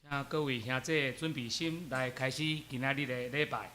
請各位兄弟準備心來開始今仔日的禮拜。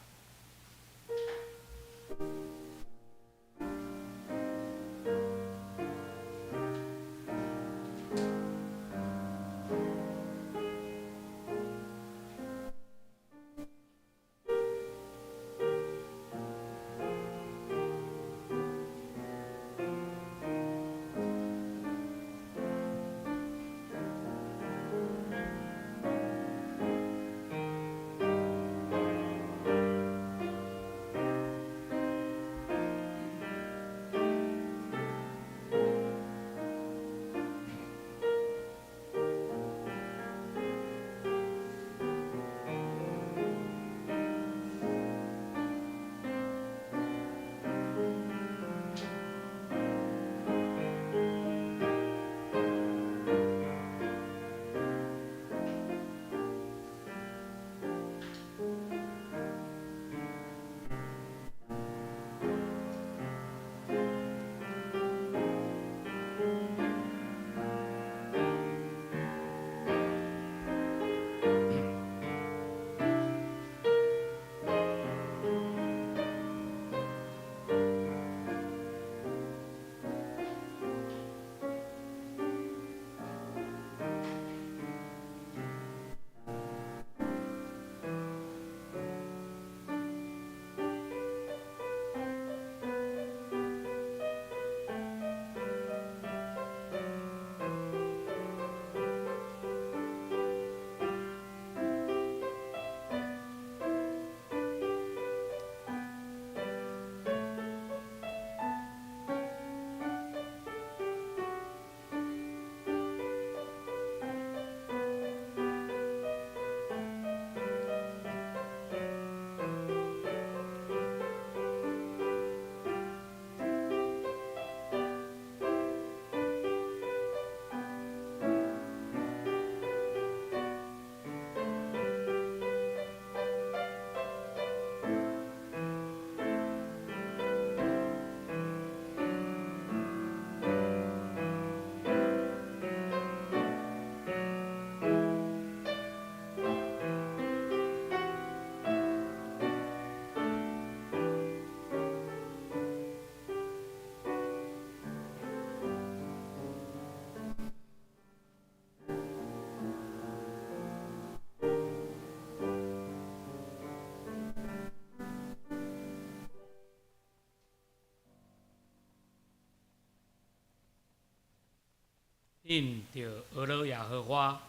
恁著学樂耶和華，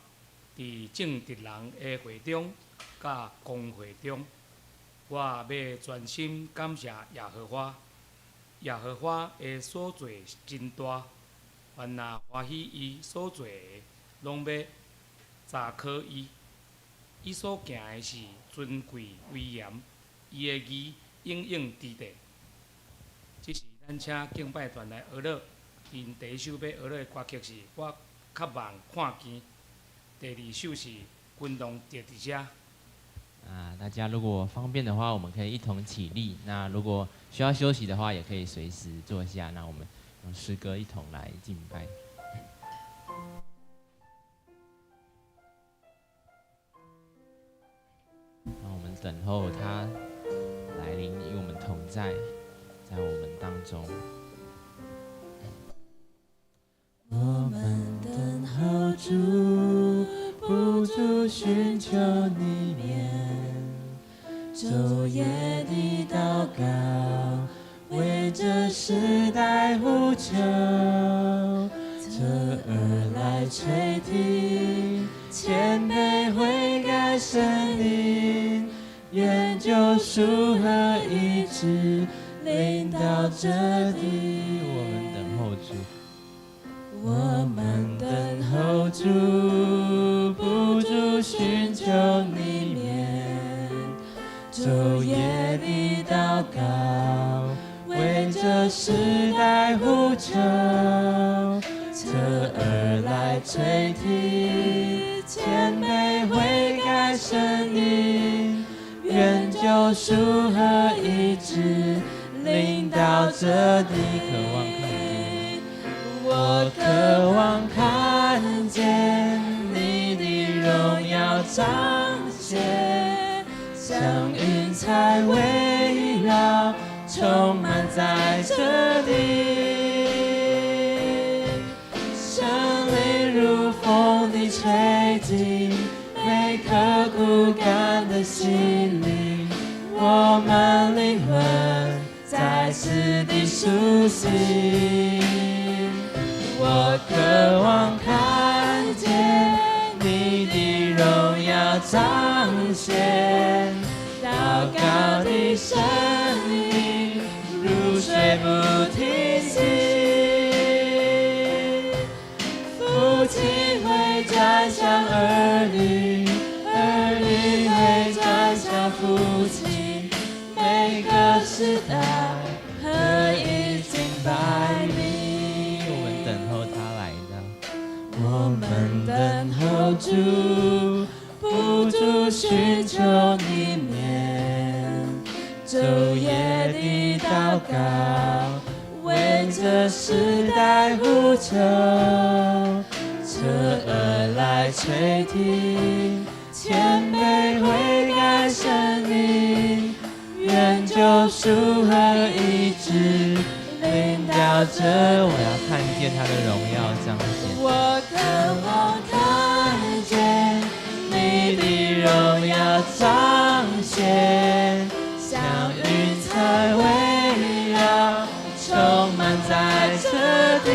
佇正直人的會中，佮公會中，我欲專心感謝耶和華。耶和華的所做真大，凡若歡喜伊所做的，攏欲查考伊。伊所行的是尊貴威嚴，伊的義永永佇地。這是咱請敬拜團來學樂。𪜶第一首欲學樂的歌曲是《我渴望看見》，第二首是《君王佇佇遮》。啊，大家如果方便的話，我們可以一同起立。那如果需要休息的話，也可以隨時坐下。那我們用詩歌一同來敬拜。讓我們等候他來臨，與我們同在，在我們當中。我們等候主，不住尋求你面，晝夜的禱告，為這世代呼求，側耳來垂聽，謙卑悔改聖靈，願救贖和醫治臨到這地。我們等候主。我們等候主，不住尋求你面，晝夜的禱告，為這世代呼求，側耳來垂聽，謙卑悔改聖靈，願救贖和醫治臨到這地。渴望看見。我渴望看見你的榮耀彰顯，像雲彩圍繞，充滿在這地。聖靈如風地吹進每顆枯乾的心靈，我們靈魂再次的甦醒。我渴望看見你的榮耀彰顯，禱告的聲音如水不停息。父親會轉向兒女，兒女會轉向父親，每個世代合一敬拜你。我們等候他來到。我們等候主，不住尋求你面，晝夜的禱告，為這世代呼求，側耳來垂聽，謙卑悔改聲音，願救贖和醫治臨到這。我要看見他的榮耀彰顯。我渴望看見你的榮耀彰顯，像雲彩圍繞，充滿在這地。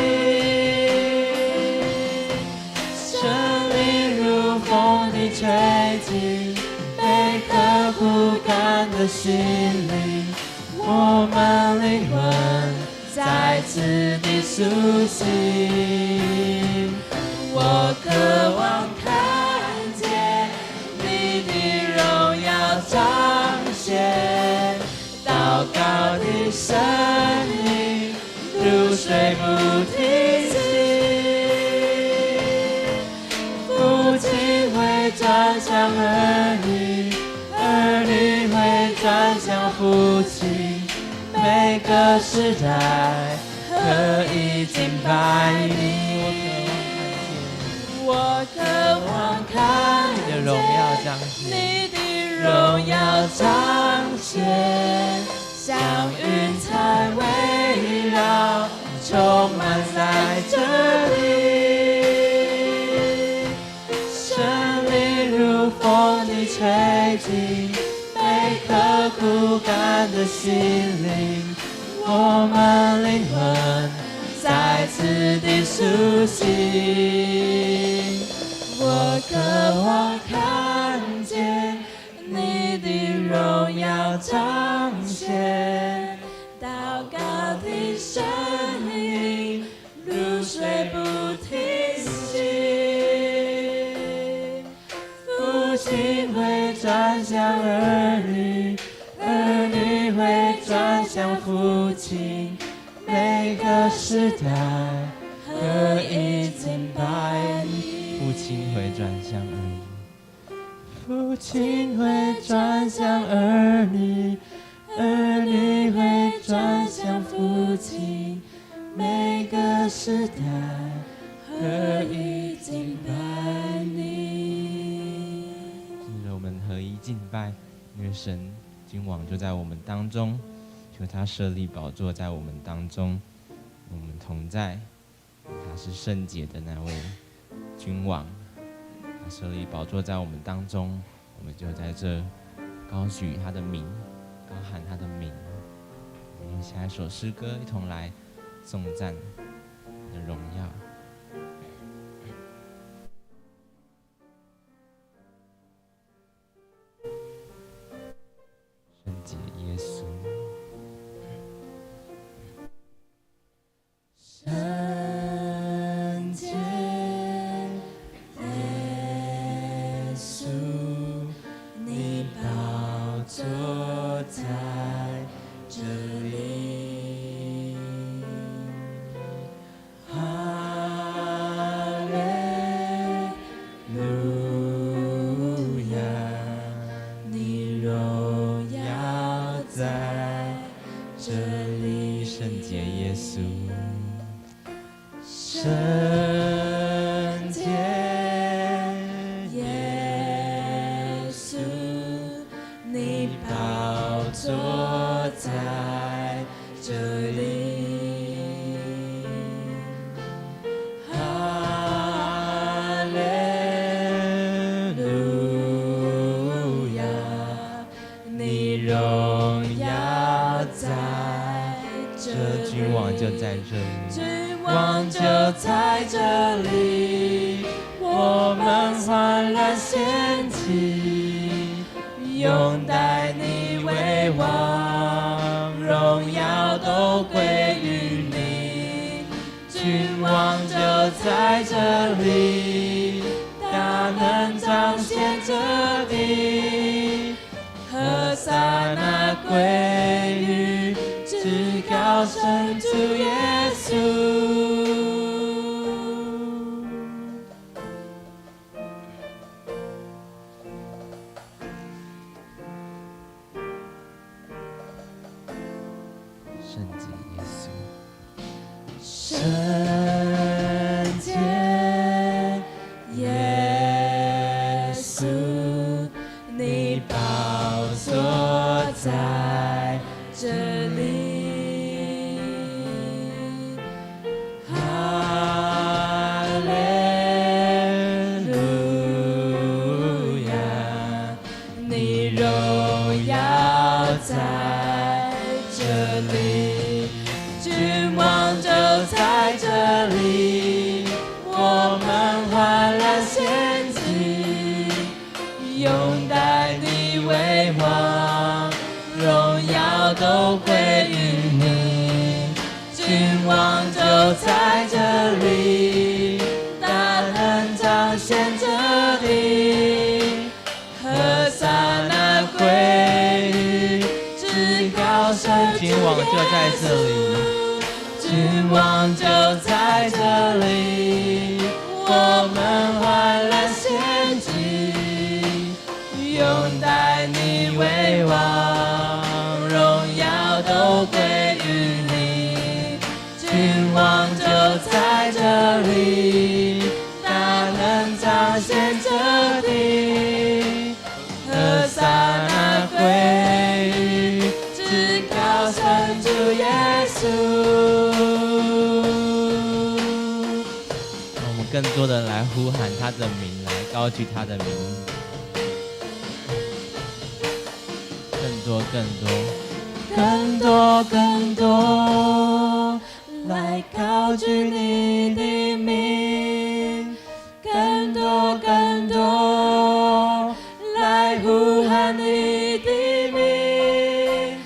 聖靈如風地吹進每顆枯乾的心靈，我們靈魂再次的甦醒。我渴望看見你的榮耀彰顯，禱告的聲音如水不停息。父親會轉向兒女，兒女會轉向父親，每個世代合一敬拜你。我渴望看你的榮耀彰顯，你的榮耀彰顯，像雲彩圍繞，充滿在這地。聖靈如風地吹進每顆枯乾的心靈，我們靈魂再次的甦醒。我渴望看見你的榮耀彰顯，禱告的聲音如水不停息。父親會轉向兒女，兒女會轉向父親，每個世代合一敬拜你。父親會轉向兒女，父親會轉向兒女，兒女會轉向父親，每個世代合一敬拜你。是我們合一敬拜，因為神君王就在我們當中，求他設立寶座在我們當中，我們同在。他是聖潔的那位君王，他設立寶座在我們當中，我們就在這高舉他的名，高喊他的名。我們用下一首詩歌一同來頌讚他的榮耀。聖潔耶穌，聖潔耶穌，你寶座在這裡。哈利路亞，你榮耀在這裡。聖潔耶穌，聖潔耶在這裡。哈利路亞，你榮耀在這裡。君王就在這裡，君王就在這裡，我們歡然獻祭，擁戴你為王，榮耀都歸於你。君王就在這裡，大能彰顯這地，和散那歸於至高神主耶穌。聖潔耶穌，聖潔耶穌，你寶座在這裡。哈利路亞，你榮耀在這裡，君王就在這裡，我們歡然獻祭，擁戴你為王，榮耀都歸於你。君王就在這裡，大能彰顯這地，和散那歸於至高神君王就在這裡，君王就在這裡，我們歡然獻祭，擁戴你為王，榮耀都歸於你。君王就在這裡，大能彰顯這地，和散那歸於至高神主耶穌。讓我們更多的來呼喊他的名，來高舉他的名，更多更多，更多更多，來高舉你的名，更多更多，來呼喊你的名，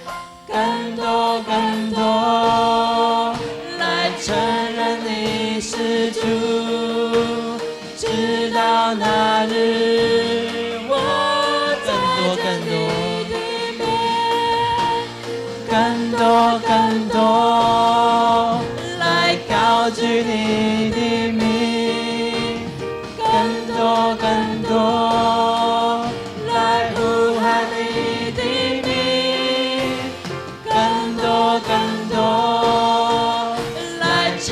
更多更多，來承認你是主，直到那日我再見你的面，更多更多，來高舉你的名，更多更多，來呼喊你的名，更多更多，來承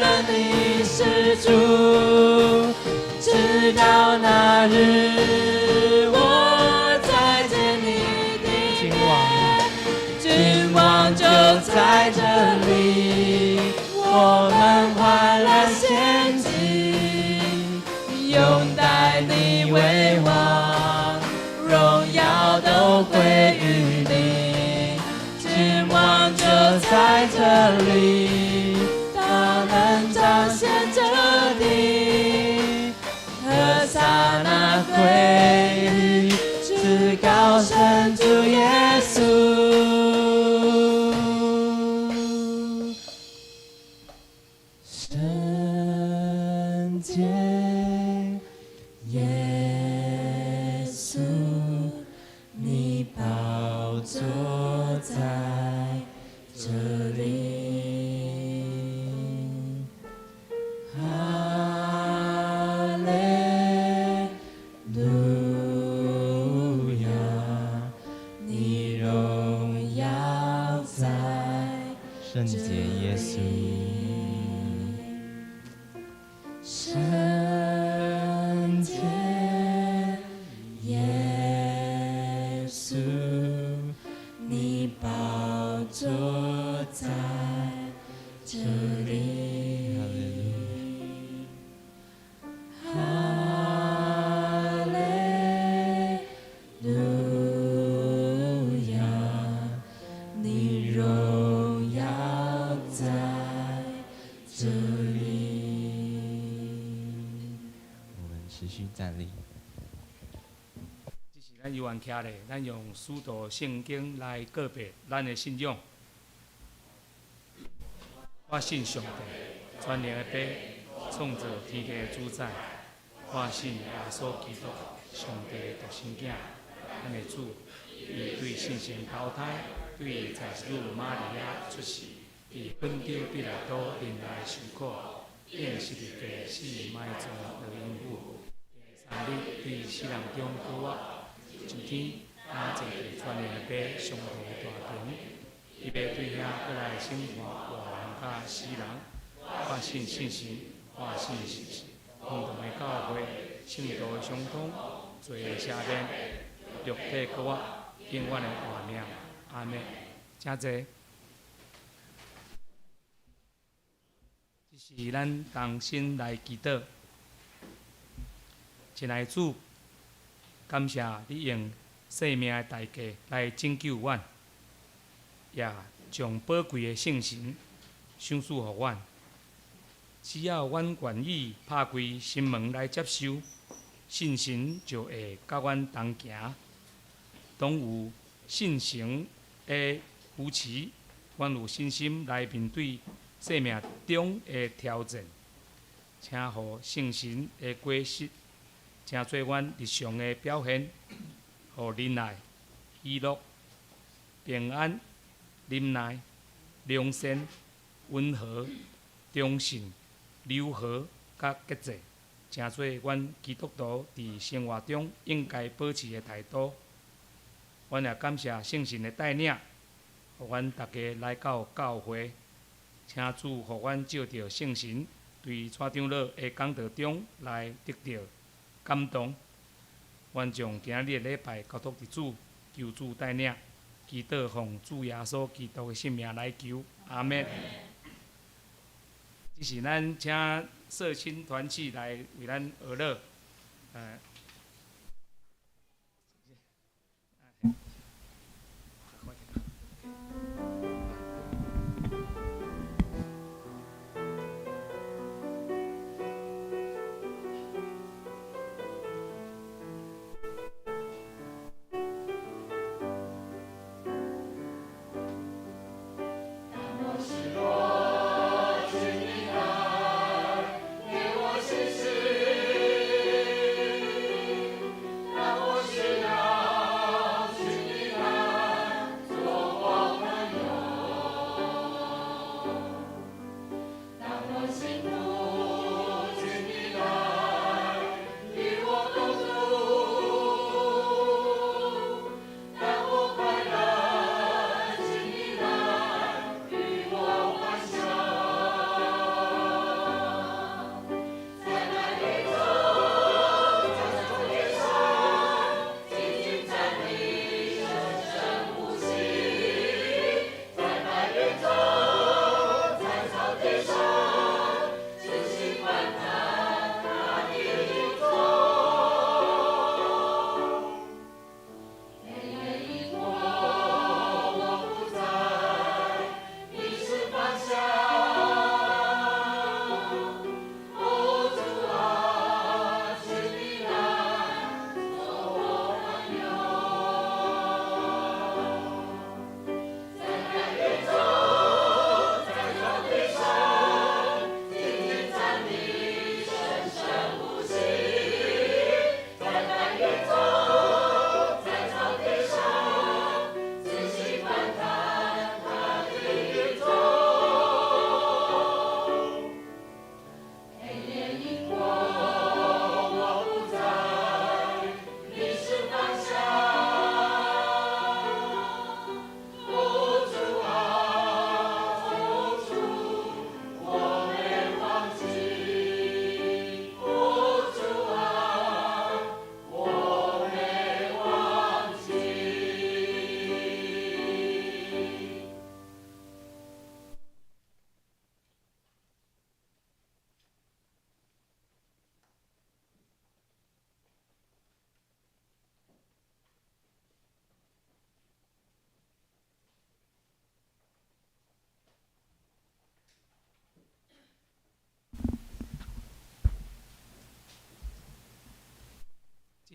認你是主，直到那日我再見你的君王，君王就在這裡，我們歡然獻祭，擁戴你為王，榮耀都歸於你。君王就在這裡，大能彰顯這地，和散那歸於至高神主耶穌。聖潔耶穌，你寶座在這裡。哈利路亞，你榮耀在聖潔耶穌，聖潔耶穌，你寶座在這裡。哈利路哈利路亞，你榮耀在這裡。我們持續站立。這是咱猶原徛咧，咱用使徒聖經來告白咱的信仰。我信上帝，全能的父，創造天地的主宰。我信耶穌基督，上帝的獨生囝，咱的主。伊對聖神投胎，對祭司瑪利亞出世，佇本丟彼拉多忍耐受苦，釘十字架死埋葬落陰府。第三日對死人中復活，上天，啊，坐佇全能的父上帝的大權，伊欲對遐閣來審判活人佮死人。我信聖神，我信聖堂的教會，聖徒的相通，罪的赦免，肉體復活，永遠的活命。阿們，請坐。這是咱同心來祈禱。親愛的主，感謝你用生命的代價來拯救阮，也將寶貴的聖神賞賜予阮。只要阮願意拍開心門來接受，聖神就會佮阮同行。當有聖神的扶持，阮有信心來面對生命中的挑戰。請予聖神的果實，成做阮日常的表現，予忍耐、喜樂、平安、忍耐、良善、溫和、忠信、柔和佮節制，成做阮基督徒佇生活中應該保持的態度。阮也感謝聖神的帶領，予阮逐家來到教會，請主予阮藉著聖神對蔡長老的講道中來得著感動。阮將今日的禮拜交託佇主，求主帶領，祈禱奉主耶穌基督的聖名來求，阿們。這是咱請社青團契來為咱學樂，當我失落，求你來給我信心。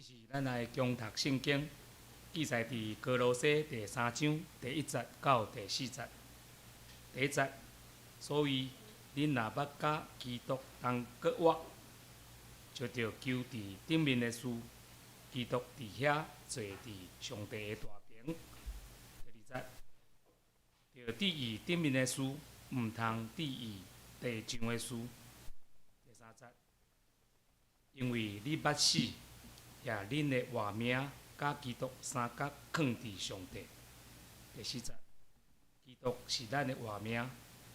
始，咱來恭讀聖經，記載佇歌羅西第三章第一節到第四節。第一節，所以恁若捌佮基督同閣活，就著求佇頂面的事，基督佇遐坐佇上帝的大爿。第二節，著注意頂面的事，毋通注意地上的事。第三節，因為你捌死，也恁的活命佮基督相佮囥佇上帝。第四節，基督是咱的活命，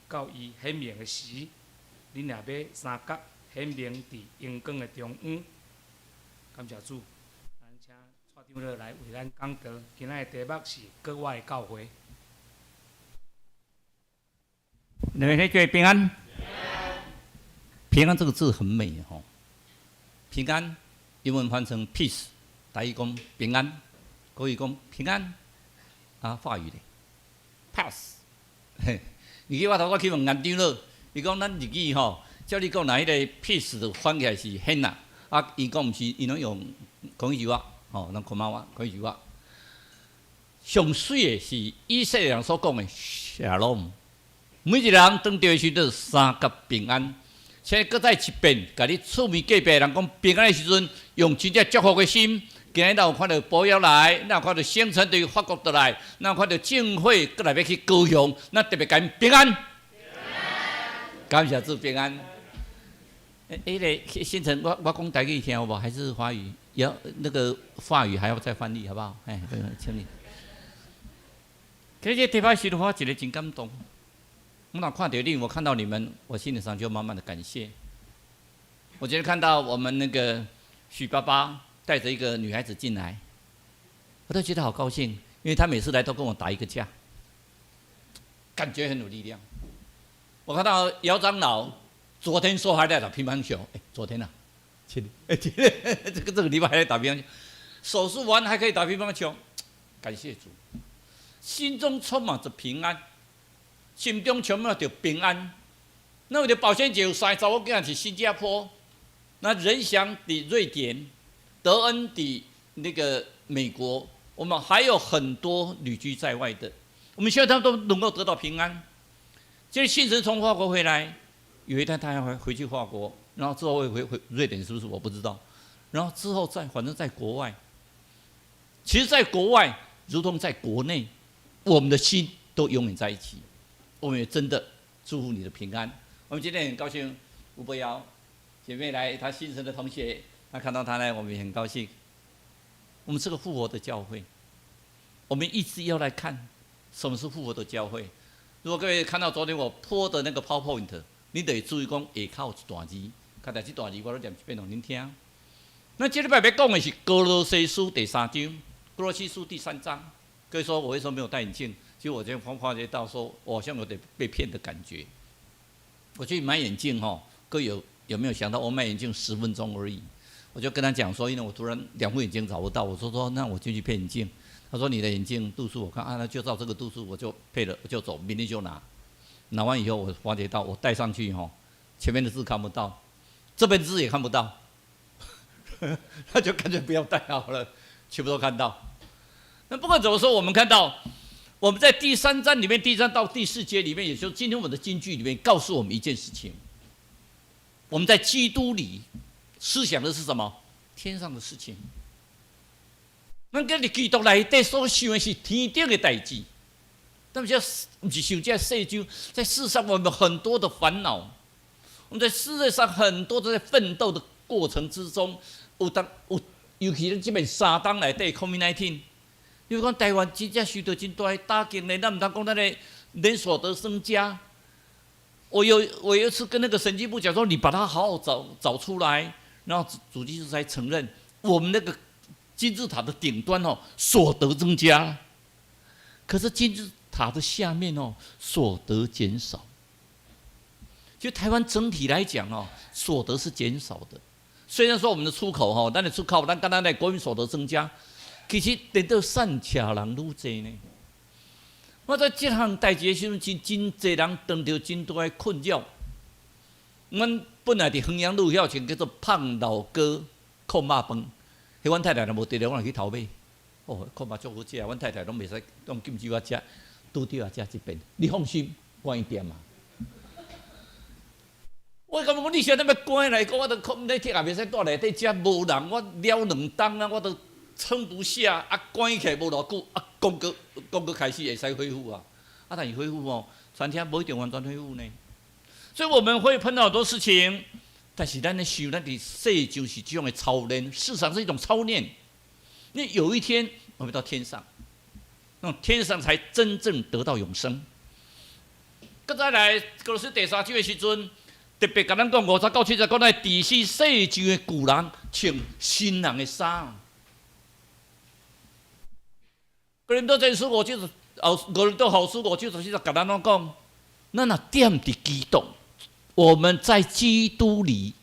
到伊顯明的時，恁也欲相佮顯明佇榮光的中央。感謝主，咱請蔡長老來為咱講道。今仔的題目是閣活的教會。你們可以平安。平安這個字很美吼，平安英文翻成 peace，台語講平安，國語講平安，啊，法語咧，paix。嘿，你記我頭拄去問顏長老，伊講咱日語吼，照你講，若彼个 peace 就翻起來是平啊，啊，伊講毋是，伊攏用講一句話，吼，咱看媽我講一句話。上媠的是以色列人所講的 shalom，每一個人當著的時陣相佮平安。現在閣再一遍，共你厝邊隔壁人講平安的時陣，用真正祝福的心。今日咱有看著保耀來，咱有看著星辰對法國倒來，咱有看著政會閣來欲去高雄，咱特別共𪜶平安。感謝主平安。欸，彼个星辰，我講台語聽有無？還是華語？要那個法語還要再翻譯，好不好？哎，請你。其實這禮拜時我一個真感動。我若看著你，我看到你們，我心裡上就慢慢的感謝。我今天看到我們那個許爸爸帶着一個女孩子進來，我都覺得好高興，因為他每次來都跟我打一個架，感覺很有力量。我看到姚長老昨天說還在打乒乓球，哎，昨天啊，前哎，這個禮拜還在打乒乓球，手術完還可以打乒乓球，感謝主，心中充滿着平安。心中充滿著平安。那為著保險姐有三個查某囝佇新加坡，那仁祥佇瑞典，德恩佇那個美國，我們還有很多旅居在外的，我們希望他們都能夠得到平安。這信神從法國回來，有一天他要回去法國，然後之後會回瑞典，是不是我不知道。然後之後在反正在國外，其實，在國外如同在國內，我們的心都永遠在一起。我們也真的祝福你的平安。我們今天很高興，吳伯瑤姐妹來，她新生的同學，那看到她呢，我們也很高興。我們是個復活的教會，我們一直要來看什麼是復活的教會。如果各位看到昨天我 po 的那個 PowerPoint，你得注意講下口一段字，剛才這段字我都念一遍予恁聽。那這禮拜欲講的是歌羅西書第三章，歌羅西書第三章。各位說我為什麼沒有戴眼鏡？其實我這發覺到說，我好像有點被騙的感覺。我去買眼鏡吼，各位有沒有想到我買眼鏡10分鐘而已？我就跟他講說，因為我突然兩副眼鏡找不到，我說那我進去配眼鏡。他說你的眼鏡度數我看啊，那就照這個度數我就配了，我就走，明天就拿。拿完以後我發覺到我戴上去吼，前面的字看不到，這邊字也看不到，那就乾脆不要戴好了，全部都看到。那不管怎麼說，我們看到我們在第三章裡面，第一章到第四節裡面，也就是今天我們的金句裡面，告訴我們一件事情：我們在基督裡思想的是什麼？天上的事情。咱佇基督內底所想的是天頂的代誌，但是毋是想這世上，在世上我們很多的煩惱，我們在世界上很多的在奮鬥的過程之中，有當有，尤其這邊三冬內底 COVID-19。比如講台灣真正受到真大的打擊呢，咱毋通講咱的年所得增加。我有一次跟那個審計部講說，你把它好好找出來，然後主計處才承認，我們那個金字塔的頂端哦，所得增加，可是金字塔的下面哦，所得減少。就台灣整體來講哦，所得是減少的。雖然說我們的出口吼，咱的出口，咱剛剛的國民所得增加。其實顛倒散赤人愈濟呢。我在這項代誌的時陣，真濟人遇著真大的困擾。阮本來佇衡陽路遐有一間叫做胖老哥焢肉飯。彼阮太太若無佇咧，我若去頭尾。哦，看嘛足好食，阮太太攏袂使，攏禁止我食，拄著啊食這邊。你放心，關店啊。我感覺講你現在欲關來講，我都看你鐵也袂使蹛內底食，無人，我了兩冬啊，我都撐不下。啊，關起來無偌久，啊，講閣講閣開始會使恢復啊。啊，但是恢復哦，餐廳無一定完全恢復呢。所以我們會碰到很多事情，但是咱咧想，咱佇世上是這種的操練，世上是一種操練。你有一天我們到天上，那天上才真正得到永生。閣再來，歌羅西第三章的時陣，特別共咱講50到70，講來治死世上的舊人，穿新人的衫。哥林多前書五章，後哥林多後書五章十四節，共咱攏講，咱若踮佇基督，我們在基督裡，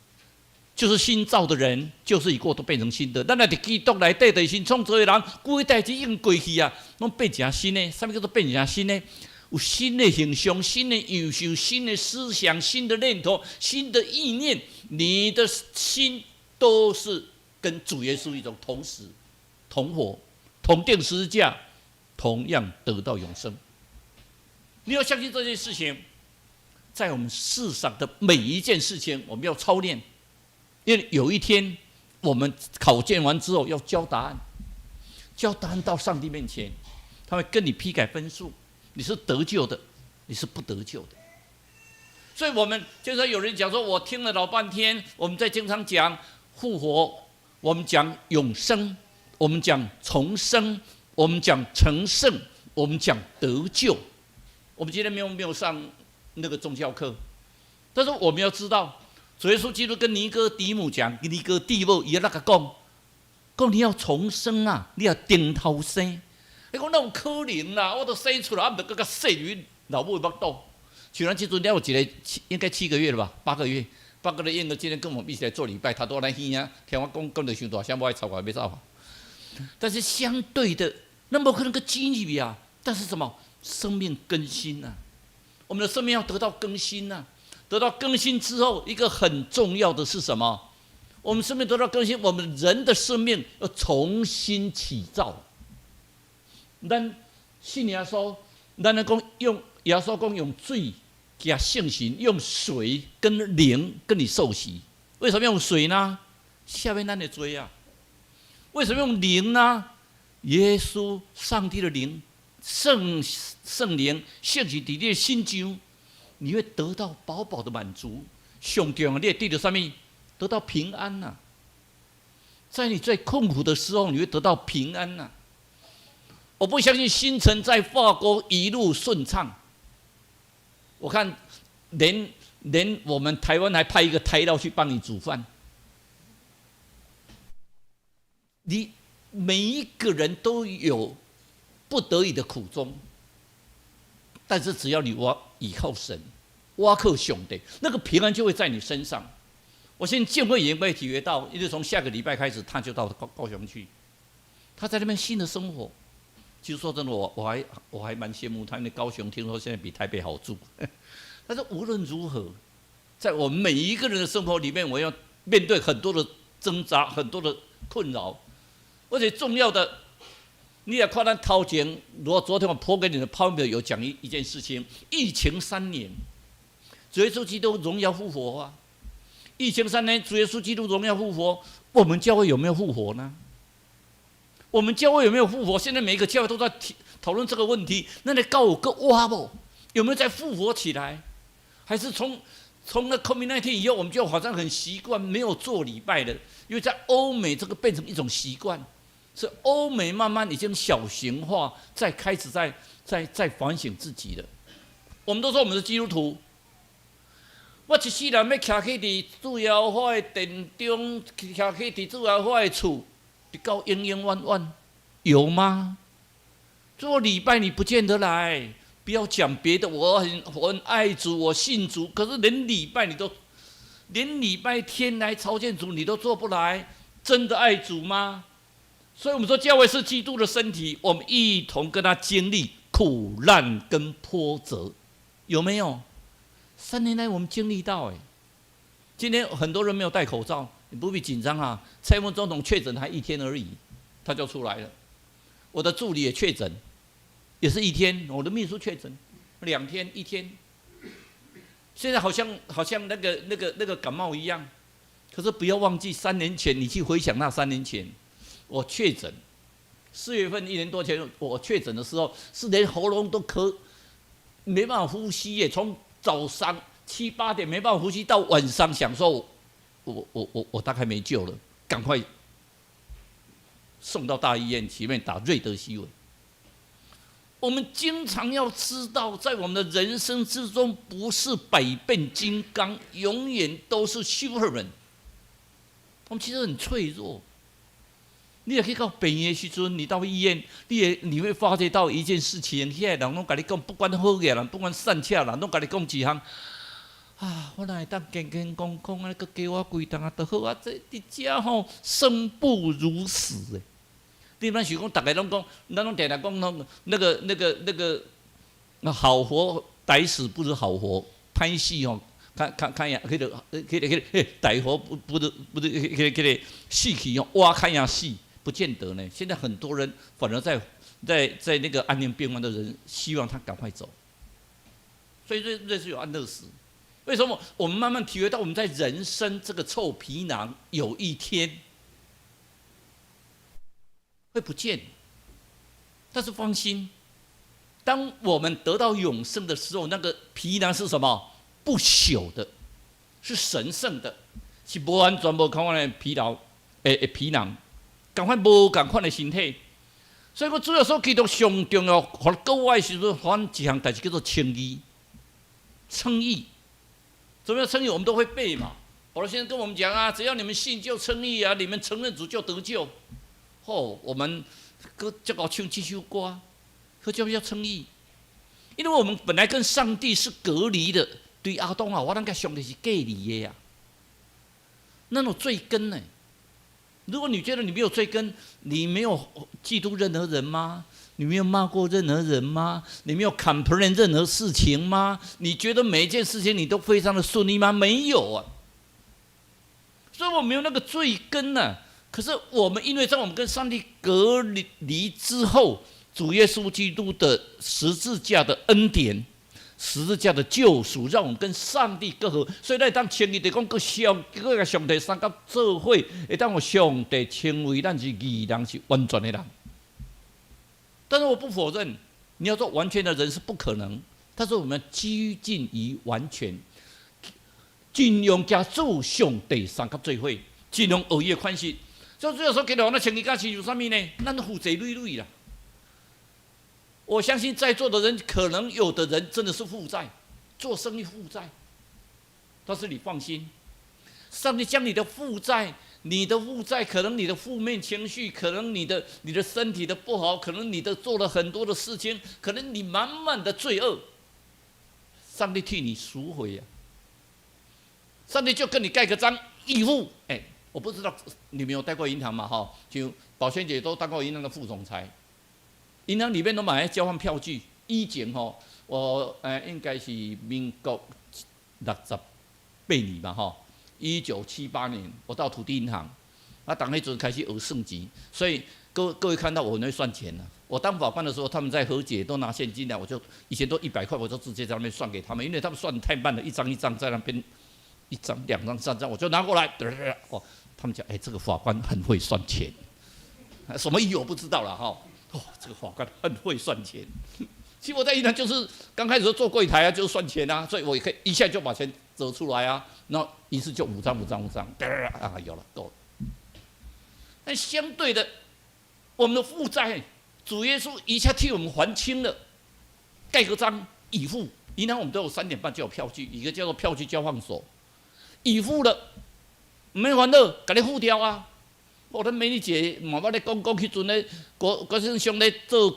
就是新造的人，舊事已過，都變成新的。咱若佇基督內底，就是新創造的人，舊的代誌已經過去啊，攏變成新的。啥物叫做變成新的？有新的形象、新的樣式、新的思想、新的念頭、新的意念，你的心都是跟主耶穌一種同死、同活、同釘十字架，同樣得到永生。你要相信這件事情，在我們世上的每一件事情，我們要操練，因為有一天我們考卷完之後要交答案，交答案到上帝面前，他會跟你批改分數。你是得救的，你是不得救的。所以，我們就說有人講說，我聽了老半天，我們在經常講復活，我們講永生，我們講重生，我們講成聖，我們講得救。我們今天沒有上那個宗教課，但是我們要知道，主耶穌基督跟尼哥底母講，尼哥底母伊那個講，講你要重生啊，你要重頭生。伊講哪有可能啦？我都生出來，啊，毋著閣閣洗入去老母的腹肚。像咱這陣了有一個七，應該7個月了吧？八個月，八個月嬰兒今天跟我們一起來做禮拜，他都來耳啊，聽我講講得傷大聲，無愛吵我欲走。但是相對的，那無可能閣進入去啊。但是什麼？生命更新啊！我們的生命要得到更新啊！得到更新之後，一個很重要的是什麼？我們生命得到更新，我們人的生命要重新啟造。咱信耶穌，咱來講用耶穌講用水加聖神，用水跟靈跟你受洗。為什麼用水呢？赦免咱的罪啊！為什麼用靈呢？耶穌，上帝的靈，聖靈，聖神佇你的心上，你會得到飽飽的滿足。上重要，你會得到啥物？得到平安吶！在你最困苦的時候，你會得到平安吶！我不相信新城在法國一路順暢。我看連我們台灣還派一個台勞去幫你煮飯。你每一個人都有不得已的苦衷，但是只要你我倚靠神，倚靠上帝，那個平安就會在你身上。我相信建會也會體會到，因為從下個禮拜開始，他就到高雄去，他在那邊新的生活。其實說真的，我還蠻羨慕他，因為高雄聽說現在比台北好住。但是無論如何，在我們每一個人的生活裡面，我要面對很多的掙扎，很多的困擾，而且重要的，你也看咱頭前，如果昨天我播給你的 PowerPoint 有講一件事情，疫情三年，主耶穌基督榮耀復活啊！疫情三年，主耶穌基督榮耀復活，我們教會有沒有復活呢？我們教會有沒有復活？現在每一個教會都在討論這個問題。那你教會閣活無？有沒有再復活起來？還是從那 COVID-19 以後，我們就好像很習慣沒有做禮拜的？因為在歐美，這個變成一種習慣，是歐美慢慢已經小型化，在開始在反省自己了。我們都說我們是基督徒，我一世人欲徛去佇主耶和華的殿中，徛去佇主耶和華的厝，直到永永遠遠，有嗎？做禮拜你不見得來，不要講別的，我很愛主，我信主，可是連禮拜你都，連禮拜天來朝見主你都做不來，真的愛主嗎？所以我們說教會是基督的身體，我們一同跟他經歷苦難跟波折，有沒有？3年來我們經歷到，哎，今天很多人沒有戴口罩，你不必緊張啊。蔡英文總統確診還一天而已，他就出來了。我的助理也確診，也是一天。我的秘書確診2天一天。現在好像那個感冒一樣，可是不要忘記3年前，你去回想那三年前，我確診，4月份一年多前我確診的時候，是連喉嚨都咳，沒辦法呼吸耶，從早上七八點沒辦法呼吸，到晚上想說我大概沒救了，趕快送到大醫院前面打瑞德西韋。我們經常要知道，在我們的人生之中，不是百變金剛，永遠都是 Superman。我們其實很脆弱。你若去到病院的時陣，你到醫院，你會發覺到一件事情，遐個人攏共你講，不管好額人，不管善巧人，攏共你講一項。啊，我若會當健健康康啊，閣加我幾冬啊，就好啊。這佇遮吼，生不如死欸。你莫想講，逐家攏講，咱攏定定講，攏那個，那好活歹死不如好活，歹死吼，較較較贏，彼個，嘿，歹活不如彼個死去吼，活較贏死，不見得呢。現在很多人反而在那個安寧病房的人，希望他趕快走。所以這是有安樂死。為什麼？我們慢慢體會到，我們在人生這個臭皮囊，有一天會不見，但是放心，當我們得到永生的時候，那個皮囊是什麼？不朽的，是神聖的，是無完全無仝款的疲勞，誒皮囊，仝款無仝款的身體。所以我主耶穌基督上重要，予各位時陣，阮一項代誌叫做稱義，稱義，怎麼樣稱義？我們都會背嘛。保羅先生跟我們講啊，只要你們信就稱義啊，你們承認主就得救。哦，我們閣這個唱這首歌，可叫叫稱義？因為我們本來跟上帝是隔離的，對亞當啊，我咱佮上帝是隔離的呀。那種罪根呢？如果你覺得你沒有罪根，你沒有嫉妒任何人嗎？你沒有罵過任何人嗎？你沒有 complain 任何事情嗎？你覺得每一件事情你都非常的順利嗎？沒有啊。所以我沒有那個罪根呢。可是我們因為在我們跟上帝隔離之後，主耶穌基督的十字架的恩典，十字架的救贖，讓我們跟上帝割和。所以咱當稱義，就講閣上閣共上帝相佮做伙，會當予上帝稱為咱是義人，是完全的人。但是我不否認，你要做完全的人是不可能。但是我們趨近於完全，盡量佮主上帝相佮做伙，盡量學伊的款式。所以主耶穌給了我們稱義，佮是啥物呢？咱負債累累啦。我相信在座的人，可能有的人真的是負債，做生意負債。但是你放心，上帝將你的負債、你的負債，可能你的負面情緒，可能你的身體的不好，可能你的做了很多的事情，可能你滿滿的罪惡，上帝替你贖回啊！上帝就跟你蓋個章，已付。哎，我不知道你沒有待過銀行嘛？哈，就寶萱姐都當過銀行的副總裁。銀行裡面都買交換票據，以前吼，我應該是民國68年吧，吼，1978年我到土地銀行，啊，當彼陣開始學算錢，所以各位看到我很會算錢了。我當法官的時候，他們在和解都拿現金來，我就以前都100塊，我就直接在那邊算給他們，因為他們算得太慢了，一張一張在那邊，一張、兩張、三張，我就拿過來，哦，他們講，哎，這個法官很會算錢，什麼意思我不知道了哈。哦，這個法官很會算錢。其實我在銀行就是剛開始做櫃檯啊，就是算錢啊，所以我也可以一下就把錢折出來啊，然後一次就五張、五張、五張，啊，有了，夠了。但相對的，我們的負債，主耶穌一下替我們還清了，蓋個章已付。銀行我們都有3點半就有票據，一個叫做票據交換所，已付了，沒還了，共你付掉啊。我阮美麗姐嘛捌咧講講，彼陣咧，國先生咧做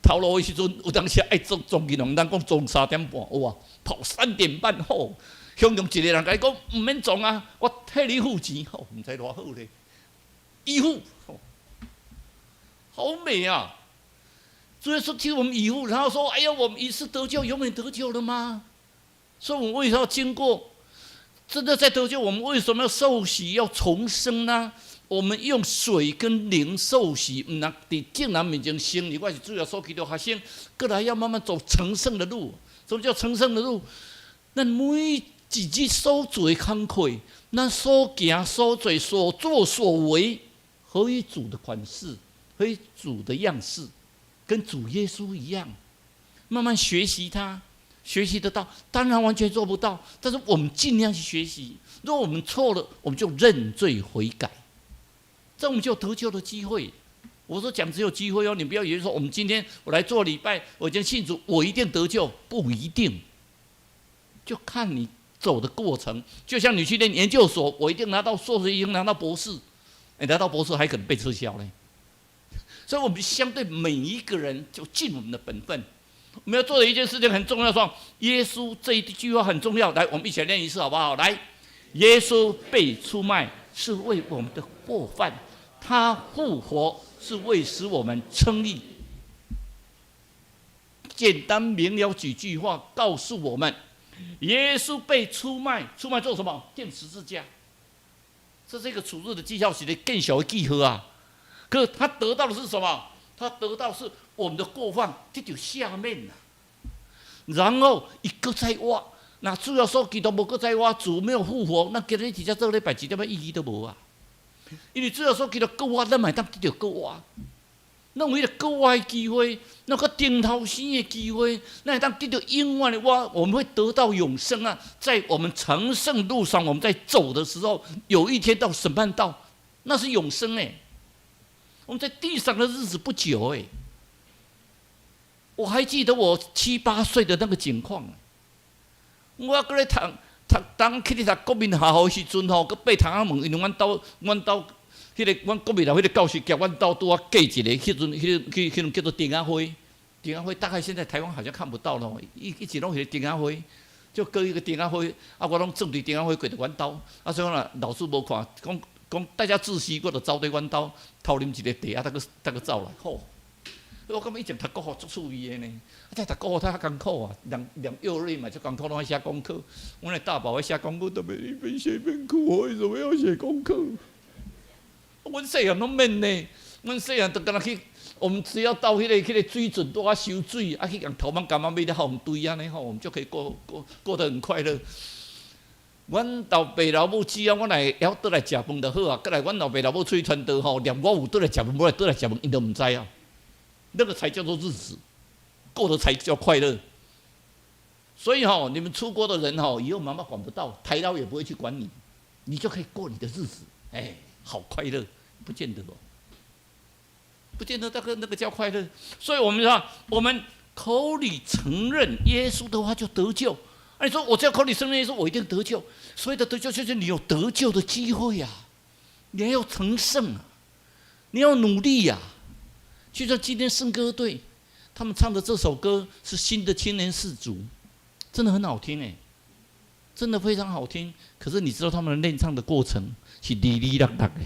頭路的時陣，有當時愛做撞銀行，咱講撞三點半，哇，跑三點半吼，雄雄一個人共伊講毋免撞啊，我替你付錢，吼，毋知偌好咧，已付，好美啊！主耶穌替我們已付，然後說：“哎呀，我們一次得救，永遠得救了嗎？”所以，我們為什麼要經過？真的在得救，我們為什麼要受洗、要重生呢？我們用水跟靈受洗，毋但佇眾人面前承認我是主耶穌基督學生，過來要慢慢走成聖的路。什麼叫成聖的路？咱每一日所做的工課，咱所行所做所作所為，合於主的款式，合於主的樣式，跟主耶穌一樣，慢慢學習他，學習得到。當然完全做不到，但是我們盡量去學習。如果我們錯了，我們就認罪悔改，這我們就得救的機會。我說講只有機會哦，你不要以為說我們今天我來做禮拜，我已經信主，我一定得救，不一定。就看你走的過程。就像你去念研究所，我一定拿到碩士，一定拿到博士，你拿到博士還可能被撤銷呢。所以，我們相對每一個人就盡我們的本分。我們要做的一件事情很重要，說耶穌這一句話很重要。來，我們一起來念一次好不好？來，耶穌被出賣是為我們的過犯，他復活是為使我們稱義。簡單明了幾句話告訴我們：耶穌被出賣，出賣做什麼？釘十字架。這是一個處置的績效，寫的更小的記號啊。可是他得到的是什麼？他得到是我們的過犯，這就赦免。然後伊閣再活，若主耶穌基督無閣再活，主沒有復活，那今日佇遮做禮拜一點仔意義都無啊。因為主耶穌基督閣活，咱嘛會當得著閣活。咱有彼個閣活的機會，那個重頭生的機會，咱會當得著永遠的活，我們會得到永生啊！在我們成聖路上，我們在走的時候，有一天到審判到，那是永生哎。我們在地上的日子不久哎。我還記得我七八歲的那個景況，我閣咧讀讀當去咧讀國民學校的時陣吼，閣爬窗仔門，因為阮兜彼個阮國民學校彼個教室夾阮兜拄仔隔一個，彼陣彼個彼彼種叫做釘仔花，釘仔花大概現在台灣好像看不到咯，一直攏是釘仔花，就閣一個釘仔花，啊我攏鑽佇釘仔花過著阮兜，啊所以講啦，老師無看，講講大家自習，我就走佇阮兜偷啉一个茶，啊，才閣走來，吼。我感覺以前讀國學足趣味的呢，啊，這讀國學較艱苦啊，念念幼兒嘛足艱苦，攏愛寫功課。阮的大寶愛寫功課，特別一邊寫一邊哭，我為什麼要寫功課？阮細漢攏免呢，阮細漢就干焦去，我們只要到彼個水準拄仔收水，啊去共頭毛柑仔買咧予堆按呢吼，我們就可以過得很快樂。阮老爸老母只要我若會曉倒來食飯就好啊，過來阮老爸老母出去傳道吼，連我有倒來食飯，無來倒來食飯，𪜶都毋知啊。那個才叫做日子，過得才叫快樂。所以吼，你們出國的人吼，以後媽媽管不到，台老也不會去管你，你就可以過你的日子，哎，好快樂，不見得哦，不見得那個叫快樂。所以我們說，我們口裡承認耶穌的話就得救。啊，你說我只要口裡承認耶穌，我一定得救。所謂的得救，就是你有得救的機會呀，你還要成聖啊，你要努力呀。就像今天聖歌隊，他們唱的這首歌是新的青年士族，真的很好聽哎，真的非常好聽。可是你知道他們練唱的過程是哩哩啦啦的，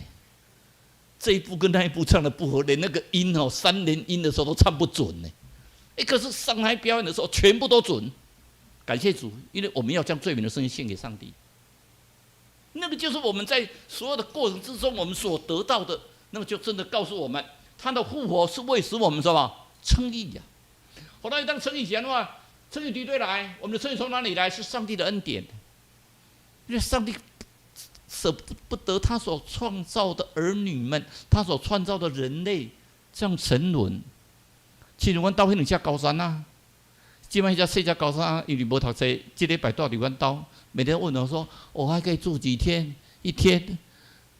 這一步跟那一步唱的不合，連那個音哦三連音的時候都唱不準呢。哎，可是上台表演的時候全部都準，感謝主，因為我們要將最美的聲音獻給上帝。那個就是我們在所有的過程之中，我們所得到的，那麼就真的告訴我們，他的復活是為使我們什麼稱義呀？後來當稱義前的話，稱義絕對來，我們的稱義從哪裡來？是上帝的恩典，因為上帝捨不得他所創造的兒女們，他所創造的人類這樣沉淪。其實阮兜彼兩隻高山啊，這擺彼隻細隻高山，因為無讀冊，這禮拜蹛佇阮兜，每天問我說：“我還可以住幾天？一天，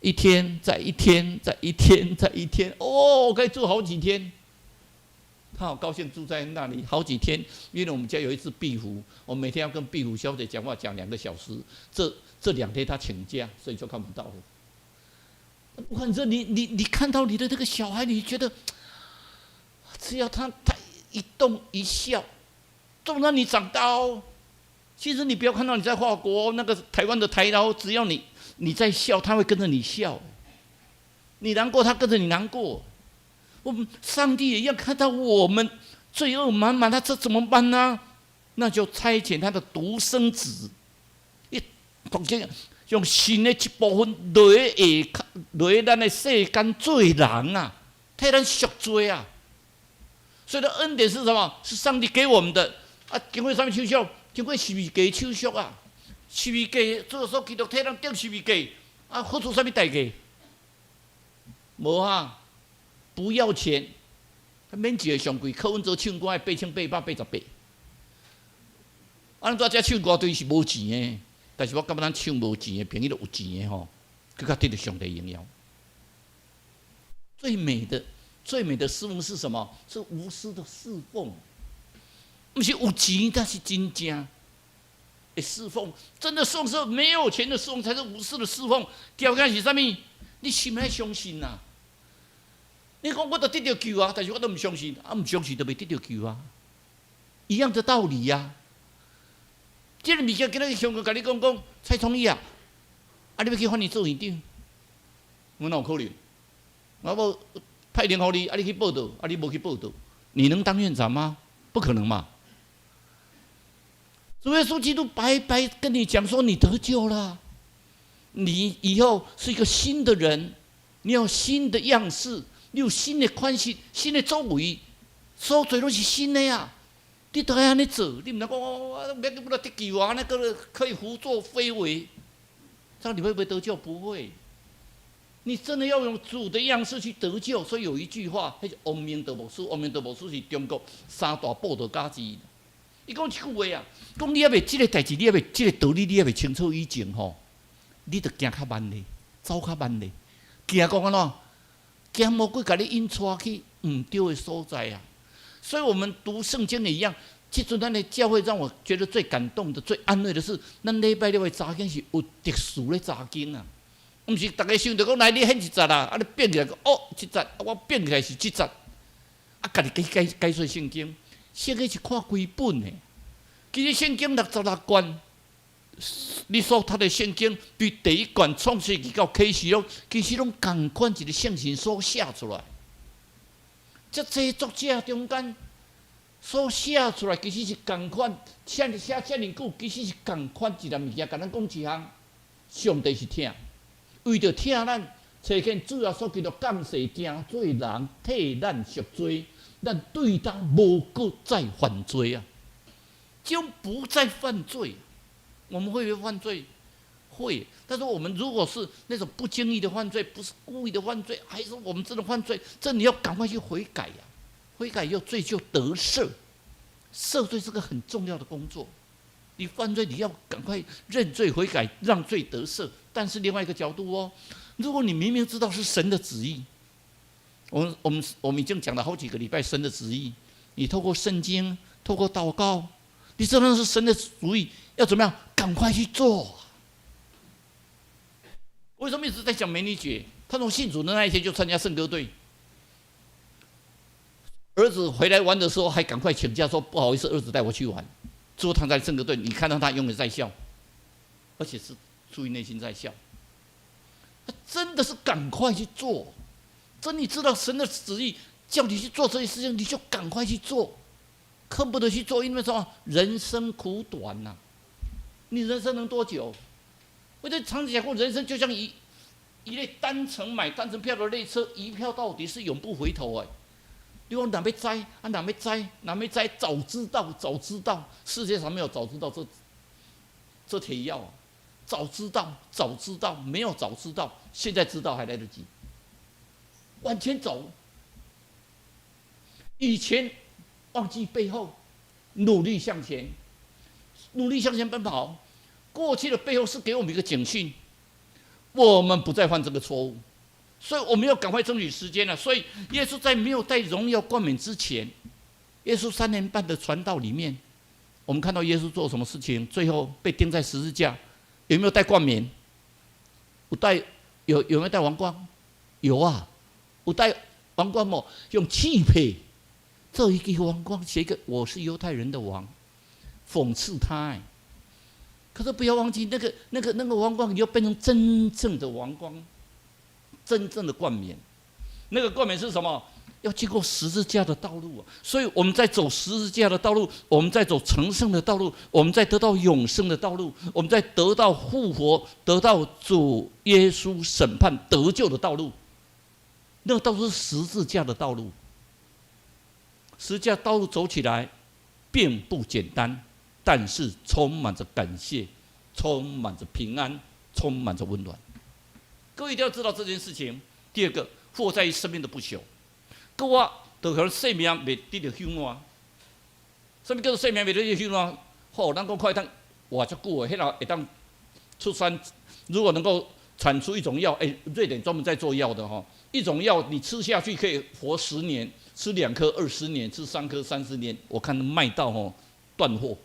一天，再一天，再一天，再一天。哦，我可以住好幾天。”他好高興住在那裡好幾天，因為我們家有一隻壁虎，我每天要跟壁虎小姐講話講2個小時。這2天他請假，所以就看不到了。反正你看到你的這個小孩，你覺得只要他一動一笑，都讓你長大哦。其實你不要看到你在法國那個台灣的台勞，只要你在笑，他會跟着你笑。你難過，他跟着你難過。我們上帝也要看到我們罪惡滿滿，他這怎麼辦呢？那就差遣他的獨生子，一同時用神的一部分落佇下，落佇咱的世間做人啊，替咱贖罪啊。所以，恩典是什麼？是上帝給我們的啊！經過啥物手續？經過十字架手續啊！十字架，主耶穌基督替咱釘十字架啊！付出啥物代價？無啊！不要錢，免錢上貴。柯文哲唱歌8888。啊，咱在遮唱歌對是無錢的，但是我感覺咱唱無錢的朋友都有錢的吼，閣較得著上帝榮耀。最美的、最美的侍奉是什麼？是無私的侍奉，毋是有錢，但是真正的侍奉。真的侍奉是沒有錢的侍奉，才是無私的侍奉。條件是啥物？你心內相信啊！你講我都得著救啊，但是我都毋相信，啊，毋相信就袂得著救啊，一樣的道理呀。這个物件今仔日香港共你講講，蔡創意啊，啊，你欲去翻譯做院長，我哪有可能？我無派人予你，啊，你去報到，啊，你無去報到，你能當院長嗎？不可能嘛！主耶穌基督白白跟你講說，你得救了，你以後是一個新的人，你有新的樣式，你有新的款式、新的作為，所做攏是新的啊！你都愛按呢做，你毋通講我我欲欲得救啊！那個可以胡作非為，這樣你會不會得救？不會。你真的要用主的樣式去得救。所以有一句話，彼是王明道牧師，王明道牧師是中國三大布道家之一。伊講一句話啊，講你猶未這个代誌，你猶未這个道理，你猶未清楚以前吼，你著行較慢咧，走較慢咧，驚講按怎？驚魔鬼共你引帶去毋對的所在啊！所以，我們讀聖經也一樣。這陣咱的教會讓我覺得最感動的、最安慰的是，咱禮拜六的查經是有特殊的查經啊，毋是逐家想著講來你獻一節啦，啊你變起來講哦，這節，我變起來是這節，啊家己去解解說聖經，聖經是看規本的。其實聖經66卷，你所讀的聖經，對第一卷創世記到啟示錄，其實攏仝款一个聖神所寫出來。這濟作者中間所寫出來，其實是仝款，寫寫遮爾久，其實是仝款一個物件，共咱講一項，上帝是疼，為著疼咱，差遣主耶穌基督降世成做人，替咱贖罪，咱對他無閣再犯罪啊，就不再犯罪。我們會不會犯罪？會，但是我們如果是那種不經意的犯罪，不是故意的犯罪，還是我們真的犯罪，這你要趕快去悔改呀！悔改以後罪就得赦，赦罪是個很重要的工作。你犯罪你要趕快認罪悔改，讓罪得赦。但是另外一個角度哦，如果你明明知道是神的旨意，我們已經講了好幾個禮拜神的旨意，你透過聖經，透過禱告，你知道是神的主意，要怎麼樣？趕快去做。為什麼一直在講美女姐？她從信主的那一天就參加聖歌隊。兒子回來玩的時候，還趕快請假說不好意思，兒子帶我去玩。之後他在聖歌隊，你看到他永遠在笑，而且是出於內心在笑。他真的是趕快去做。真你知道神的旨意叫你去做這些事情，你就趕快去做，恨不得去做，因為什麼？人生苦短吶，你人生能多久？我就常講過，人生就像一列單程買單程票的列車，一票到底是永不回頭哎。你講若欲知啊，若欲知，若欲知，早知道，早知道，世界上沒有早知道這帖藥啊！早知道，早知道，沒有早知道，現在知道還來得及。往前走，以前忘記背後，努力向前，努力向前奔跑。過去的背後是給我們一個警訊，我們不再犯這個錯誤，所以我們要趕快爭取時間了。所以耶穌在沒有戴榮耀冠冕之前，耶穌3年半的傳道裡面，我們看到耶穌做什麼事情？最後被釘在十字架，有沒有戴冠冕？有戴，有沒有戴王冠？有啊，有戴王冠無？用刺皮做一個王冠，寫一個“我是猶太人的王”，諷刺他。欸，可是不要忘記，那個王冠，你要變成真正的王冠，真正的冠冕。那個冠冕是什麼？要經過十字架的道路啊！所以我們在走十字架的道路，我們在走成聖的道路，我們在得到永生的道路，我們在得到復活、得到主耶穌審判得救的道路。那個道路是十字架的道路。十字架道路走起來並不簡單，但是充滿着感謝，充滿着平安，充滿着溫暖。各位一定要知道這件事情。第二個，復活在於生命的不朽。閣我就可能生命袂得著朽爛。啥物叫做生命袂得著朽爛？好，咱講看會當活遮久的，彼個會當出山，如果能夠產出一種藥，瑞典專門在做藥的吼，一種藥你吃下去可以活10年，吃兩顆20年，吃三顆30年，我看賣到吼斷貨。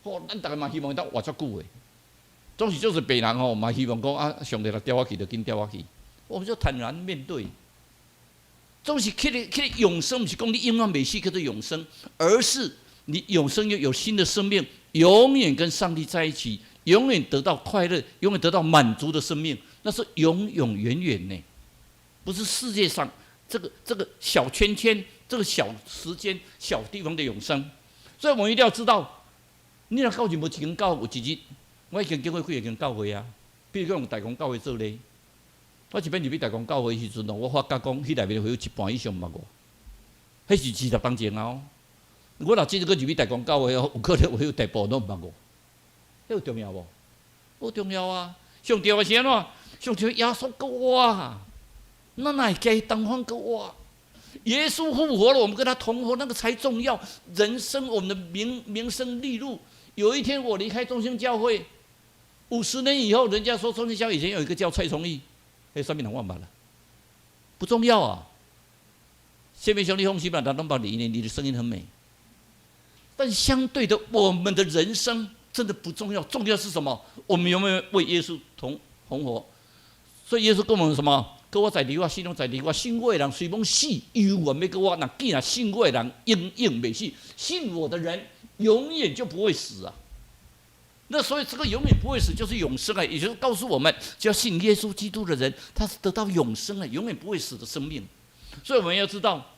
好，咱逐家嘛希望會當活遮久的，總是就是病人吼嘛希望講啊，上帝若調我去就緊調我去，我們就坦然面對。總是去咧去咧永生，毋是講你永遠袂死叫做永生，而是你永生又有新的生命，永遠跟上帝在一起，永遠得到快樂，永遠得到滿足的生命，那是永永遠遠呢，不是世界上這個小圈圈、這個小時間、小地方的永生。所以我們一定要知道，你若到任何一間教會，有一日，我已經經過幾個間教會啊，比如講用大公教會做例。我一擺入去大公教會時陣哦，我發覺講，彼內面會有一半以上毋捌我，彼是20冬前啊！我若這次閣入去大公教會哦，有可能會有大部分攏毋捌我，彼有重要無？無重要啊！上重要是按怎？上重要耶穌閣活，咱若會共伊同方閣活？耶穌復活了，我們跟他同活，那個才重要。人生我們的名聲利祿，有一天我離開中興教會，50年以後，人家說中興教會以前有一個叫蔡崇義。彼啥物人我毋捌啦，不重要啊。謝明兄，你放心吧，他攏捌你，因為你的聲音很美。但相對的，我們的人生真的不重要，重要是什麼？我們有沒有為耶穌同同活？所以耶穌跟我們什麼？閣我在佇我死攏在佇我，信我的人雖罔死，猶原欲閣活。若既然信我的人永遠袂死，信我的人永遠就不會死啊。那所以這個永遠不會死，就是永生啊！也就是告訴我們，只要信耶穌基督的人，他是得到永生啊，永遠不會死的生命。所以我們要知道，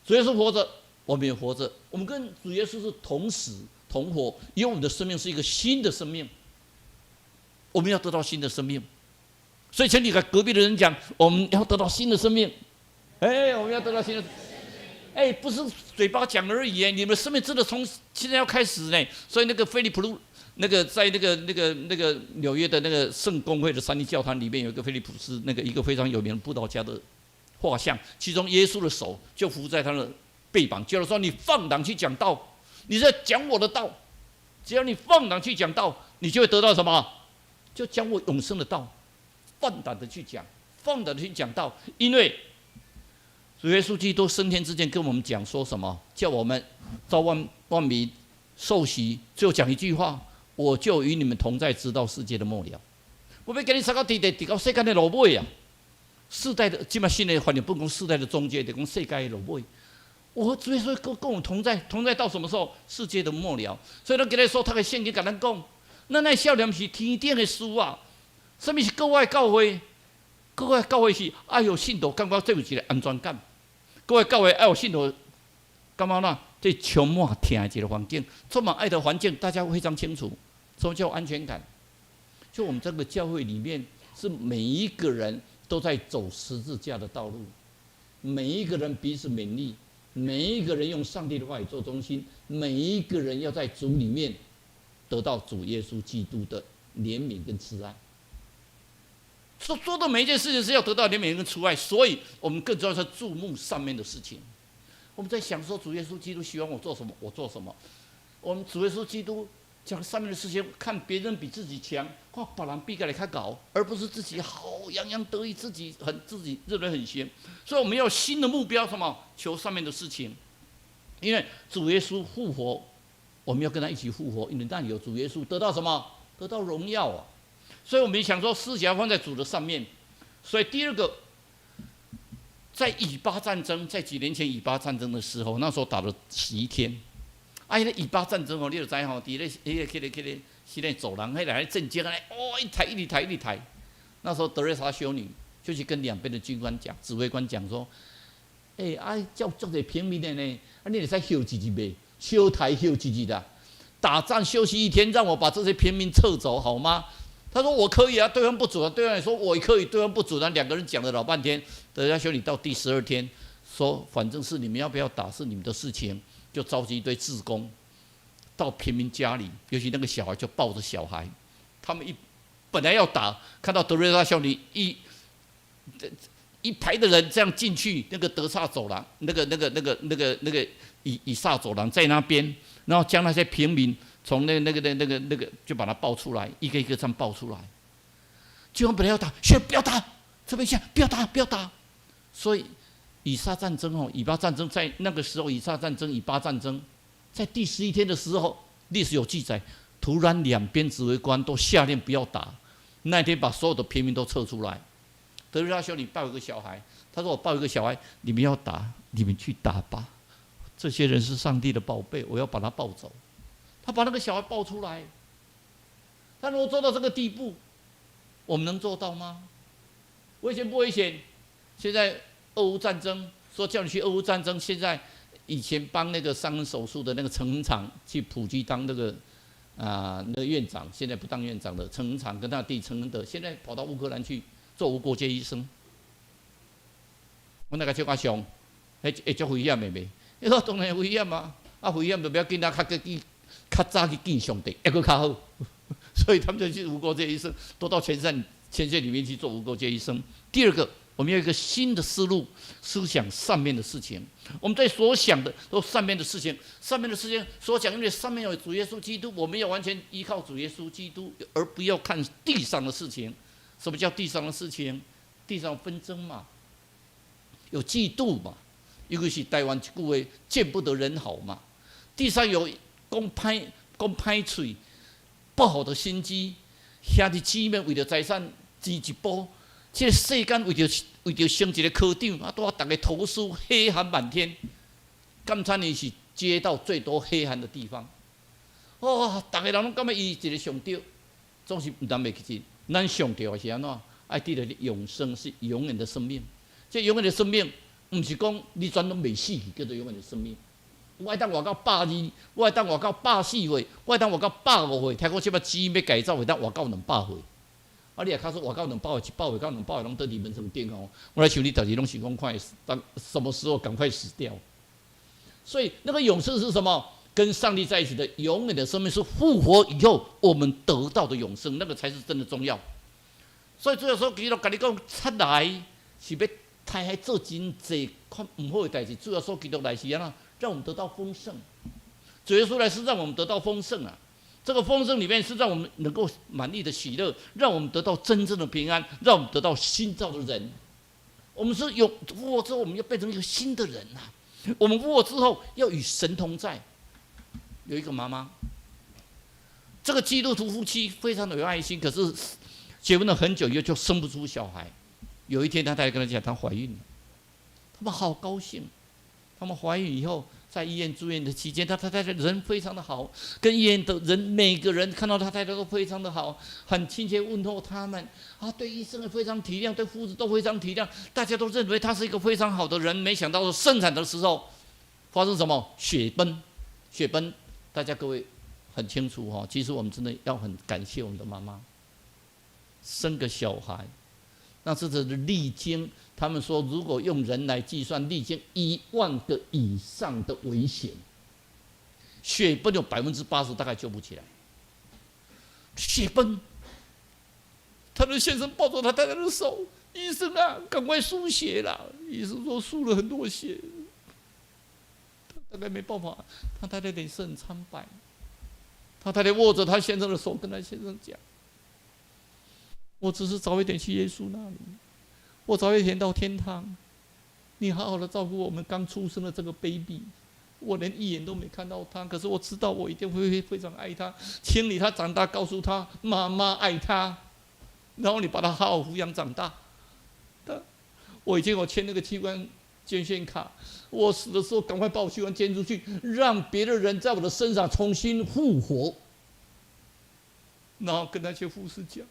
主耶穌活着，我們也活着。我們跟主耶穌是同死同活，因為我們的生命是一個新的生命。我們要得到新的生命，所以請你跟隔壁的人講，我們要得到新的生命。哎，我們要得到新的。哎，不是嘴巴講而已，你們生命真的從現在要開始呢。所以那個菲利普魯。那個在那個紐約的那個聖公會的三一教堂裡面，有一個菲利普斯那個一個非常有名的布道家的畫像，其中耶穌的手就扶在他的背膀，就是說你放膽去講道，你在講我的道，只要你放膽去講道，你就會得到什麼？就講我永生的道，放膽的去講，放膽的去講道，因為主耶穌基督升天之前跟我們講說什麼？叫我們召萬萬民受洗，最後講一句話。我就與你們同在，直到世界的末了。我欲共你相佮佇咧，直到世間的落尾啊！世代的，這馬新的翻譯本講世代的終結，就講世界的落尾。我主耶穌跟我們同在，同在到什麼時候？世界的末了。所以，咱今日所讀的聖經共咱講，咱的少年是天頂的事啊！啥物是國外教會？國外教會是愛予信徒感覺這有一個安全感。國外教會愛予信徒感覺哪？這充滿疼的一個環境，充滿愛的環境，大家非常清楚，什麼叫安全感？就我們這個教會裡面，是每一個人都在走十字架的道路，每一個人彼此勉勵，每一個人用上帝的話語做中心，每一個人要在主裡面得到主耶穌基督的憐憫跟慈愛。所做的每一件事情是要得到憐憫跟慈愛，所以我們更重要是注目上面的事情。我們在想說，主耶穌基督希望我做什麼，我做什麼。我們主耶穌基督講上面的事情，看別人比自己強，看別人比家己較𠢕，而不是自己好洋洋得意，自己很自己認為很行。所以我們要新的目標，什麼？求上面的事情。因為主耶穌復活，我們要跟他一起復活。因為當有主耶穌得到什麼？得到榮耀啊！所以我們想說，思想放在主的上面。所以第二個，在以巴戰爭，在幾年前以巴戰爭的時候，那時候打了11天。啊，彼個以巴戰爭哦，你就知吼，佇咧彼個、彼個、彼個，是咧走廊，彼個戰爭咧，哦，一抬一直抬一直抬。那時候德瑞莎修女就去跟兩邊的軍官講，指揮官講說：欸，啊，叫足濟平民的呢，啊，你會使歇一日袂？小台歇一日啦，打仗休息一天，讓我把這些平民撤走好嗎？他說我可以啊，對方不准啊，對方也說我也可以，對方不准啊，兩個人講了老半天。德瑞莎修女到第12天說，反正是你們要不要打是你們的事情，就召集一堆志工到平民家裡，尤其那個小孩就抱着小孩，他們一本來要打，看到德瑞莎修女一排的人這樣進去，那個德薩走廊，那個以撒走廊在那邊，然後將那些平民從那個就把他抱出來，一個一個這樣抱出來。就本來要打，先不要打，這邊先不要打，不要打。所以以撒戰爭哦，以巴戰爭在那個時候，以撒戰爭、以巴戰爭，在第11天的時候，歷史有記載，突然兩邊指揮官都下令不要打，那天把所有的平民都撤出來。德瑞莎修女抱一個小孩，他說：“我抱一個小孩，你們要打，你們去打吧。這些人是上帝的寶貝，我要把他抱走。”他把那個小孩抱出來。他如果做到這個地步，我們能做到嗎？危險不危險？現在俄烏戰爭，說叫你去俄烏戰爭，現在以前幫那個傷手術的那個陳恆長去普及當那個那個院長，現在不當院長的陳恆長跟他弟陳恆德，現在跑到烏克蘭去做無國界醫生。我那個笑較上，彼會足危險的袂？伊說當然危險啊！啊危險就不要緊啊，較去較早去見上帝，抑閣較好。所以他們就去無國界醫生，都到前線裡面去做無國界醫生。第二個，我們要一個新的思路，思想上面的事情。我們在所想的都上面的事情，上面的事情所講，因為上面有主耶穌基督，我們要完全依靠主耶穌基督，而不要看地上的事情。什麼叫地上的事情？地上紛爭嘛，有嫉妒嘛，尤其是台灣一句話，見不得人好嘛。地上有講歹講歹喙，不好的心機，兄弟姊妹為著財產爭一步，這個世間為著升一個科長，啊，拄啊，逐家投訴黑函滿天。監察院是接到最多黑函的地方。哦，逐家人攏感覺伊一个上著，總是毋但袂記得。咱上著是按怎？愛得著永生是永遠的生命。這永遠的生命，毋是講你全攏袂死去，叫做永遠的生命。我會當活到120，我會當活到104歲，我會當活到105歲。聽講這擺基因欲改造，會當活到200歲。啊，你若假使活到兩百歲、100歲到200歲，攏倒佇眠床頂吼。我來想你，逐日攏想講看當什麼時候趕快死掉。所以那個永生是什麼？跟上帝在一起的永遠的生命，是復活以後我們得到的永生，那個才是真的重要。所以主耶穌基督共你講，出來是欲刣彼做真濟款毋好的代誌。主耶穌基督來是按怎？讓我們得到豐盛。主耶穌來是讓我們得到豐盛啊！這個豐盛裡面是讓我們能夠滿意的喜樂，讓我們得到真正的平安，讓我們得到新造的人。我們是有復活之後，我們要變成一個新的人啊！我們復活之後要與神同在。有一個媽媽，這個基督徒夫妻非常的有愛心，可是結婚了很久以後就生不出小孩。有一天，他太太跟他講，她懷孕了，他們好高興。他們懷孕以後，在醫院住院的期間，他太太人非常的好，跟醫院的人每個人看到他太太都非常的好，很親切問候他們。啊，對醫生也非常體諒，對護士都非常體諒，大家都認為他是一個非常好的人。沒想到生產的時候發生什麼？血崩，血崩，大家各位很清楚哈。其實我們真的要很感謝我們的媽媽，生個小孩，那這是歷經。他們說，如果用人來計算，歷經1萬個以上的危險，血崩有80%大概救不起來。血崩，他的先生抱着他太太的手，醫生啊，趕快輸血了。醫生說輸了很多血，大概沒辦法。他太太臉色很蒼白，他太太握着他先生的手，跟他先生講：“我只是早一點去耶穌那裡。我早一點到天堂，你好好的照顧我們剛出生的這個 baby，我連一眼都沒看到他，可是我知道我一定會非常愛他，請你他長大，告訴他媽媽愛他，然後你把他好好撫養長大。他，我已經有簽那個器官捐獻卡，我死的時候趕快把我器官捐出去，讓別的人在我的身上重新復活。然後跟那些護士講。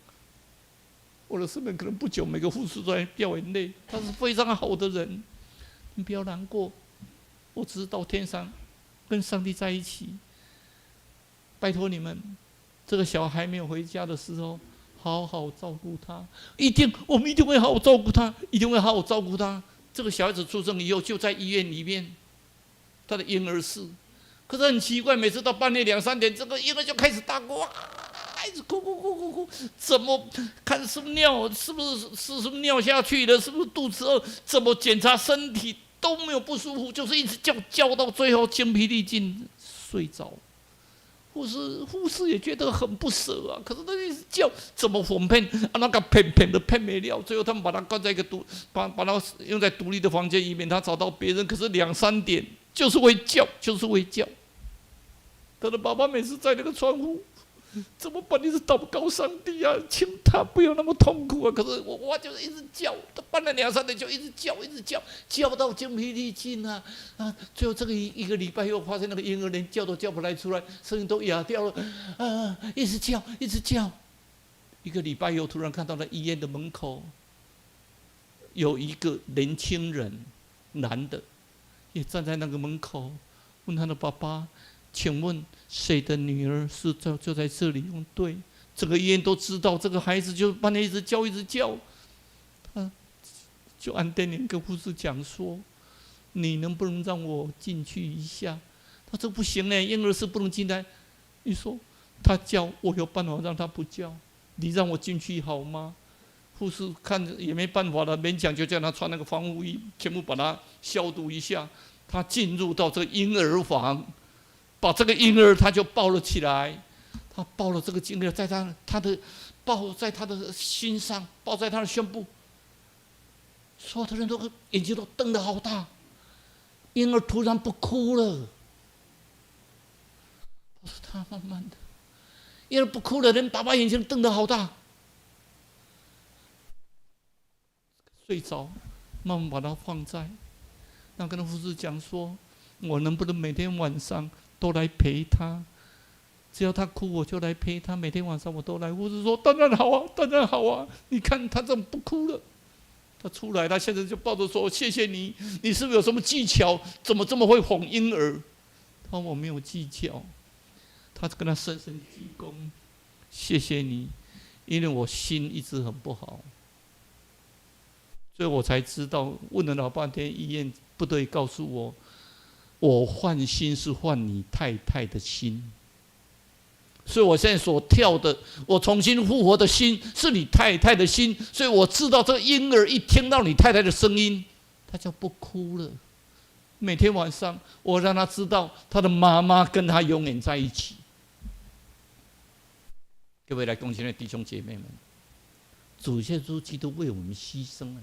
我的生命可能不久，每個護士都在掉眼淚。他是非常好的人，你不要難過，我只是到天上跟上帝在一起。拜託你們，這個小孩沒有回家的時候，好好照顧他。一定，我們一定會好好照顧他，一定會好好照顧他。這個小孩子出生以後，就在醫院裡面，他的嬰兒室。可是很奇怪，每次到半夜兩三點，這個嬰兒就開始大哭，啊，一直哭哭哭哭哭，怎麼看是不是尿，是不是尿下去了？是不是肚子餓？怎麼檢查身體都沒有不舒服，就是一直叫，叫到最後精疲力盡，睡着。護士也覺得很不捨啊，可是他一直叫，怎麼哄騙啊？那個騙騙都騙沒了，最後他們把他關在一個獨，把他用在獨立的房間，以免他找到別人。可是兩三點就是會叫，就是會叫。他的爸爸每次在那個窗戶，怎麼辦？你是禱告上帝啊，請他不要那麼痛苦啊！可是我就是一直叫，他半夜兩三點就一直叫，一直叫，叫到精疲力盡啊！啊，最後這個一個禮拜又發現那個嬰兒連叫都叫不來出來，聲音都啞掉了，啊，一直叫，一直叫。一個禮拜又突然看到了醫院的門口有一個年輕人，男的，也站在那個門口，問他的爸爸。請問誰的女兒是就在這裡？對，整個醫院都知道這個孩子就半夜一直叫，一直叫。他就按電鈴跟護士講說：“你能不能讓我進去一下？”他說：“不行呢，嬰兒室不能進來。”你說他叫，我有辦法讓他不叫，你讓我進去好嗎？護士看著也沒辦法了，勉強就叫他穿那個防護衣，全部把他消毒一下。他進入到這個嬰兒房。把這個嬰兒，他就抱了起來，他抱了這個嬰兒，在他的抱在他的心上，抱在他的胸部，所有的人都眼睛都瞪得好大，嬰兒突然不哭了。我說他慢慢的，嬰兒不哭了，連爸爸眼睛瞪得好大，睡着，慢慢把他放在，那跟護士講說，我能不能每天晚上都來陪他，只要他哭，我就來陪他。每天晚上我都來。護士說：“當然好啊，當然好啊！你看他怎麼不哭了？他出來，他現在就抱着說：謝謝你，你是不是有什麼技巧？怎麼這麼會哄嬰兒？”他說：“我沒有技巧。”他就跟他深深鞠躬，謝謝你，因為我心一直很不好，所以我才知道，問了老半天，醫院不得已告訴我。我換心是換你太太的心，所以我現在所跳的，我重新復活的心是你太太的心，所以我知道這個嬰兒一聽到你太太的聲音，他就不哭了。每天晚上，我讓他知道他的媽媽跟他永遠在一起。各位來恭喜的弟兄姐妹們，主耶穌基督為我們犧牲了，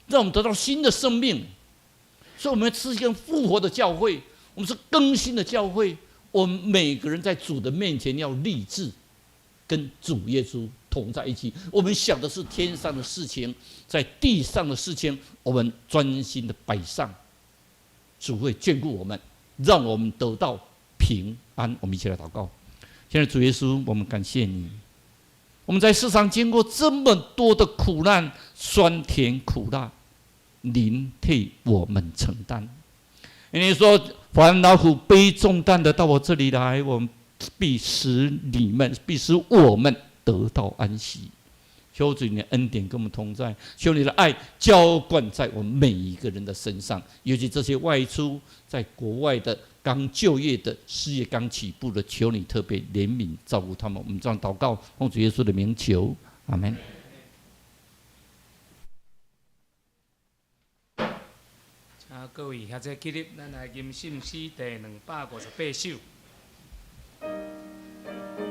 讓我們得到新的生命。所以，我們是一個復活的教會，我們是更新的教會。我們每個人在主的面前要立志，跟主耶穌同在一起。我們想的是天上的事情，在地上的事情，我們專心的擺上，主會眷顧我們，讓我們得到平安。我們一起來禱告。現在，主耶穌，我們感謝你。我們在世上經過這麼多的苦難，酸甜苦辣。您替我們承擔。你說：“凡勞苦背重擔的，到我這裡來，我必使你們，必使我們得到安息。”求主你的恩典跟我們同在，求你的愛澆灌在我們每一個人的身上，尤其這些外出在國外的、剛就業的、事業剛起步的，求你特別憐憫照顧他們。我們這樣禱告，奉主耶穌的名求，阿門。請各位兄弟起立，咱來吟聖詩第258首。上帝。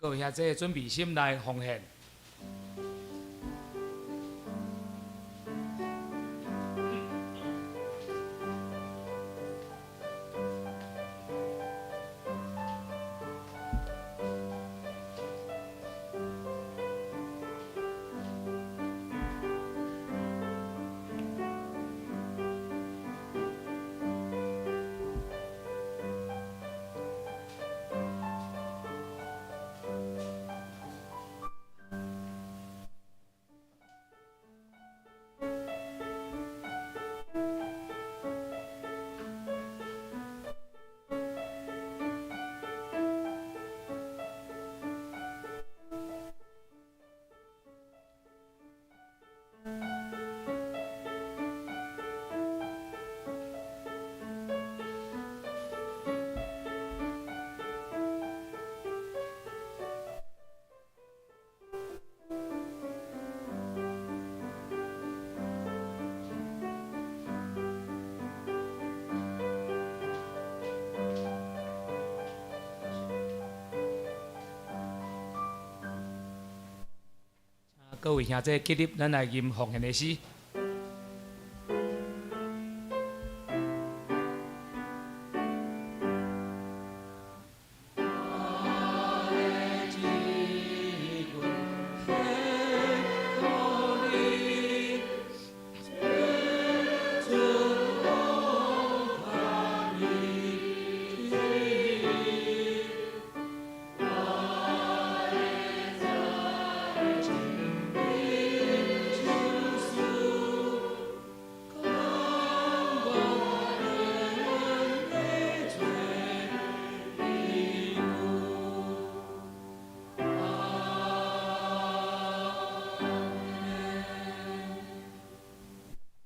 各位兄弟準備心來奉獻。各位兄弟起立，咱來吟奉獻的詩。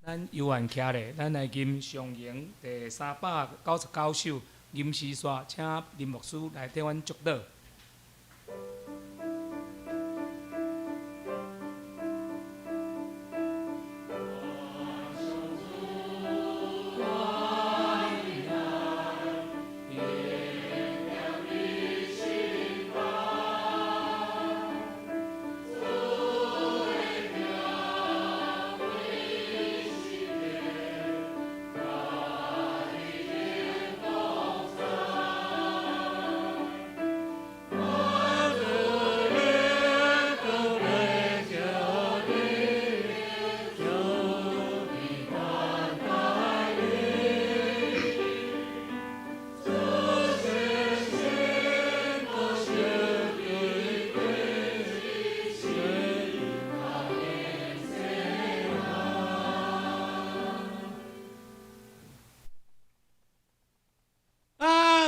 咱猶原徛咧，咱來吟上行第399首《吟詩山》，請林牧師來替阮祝禱。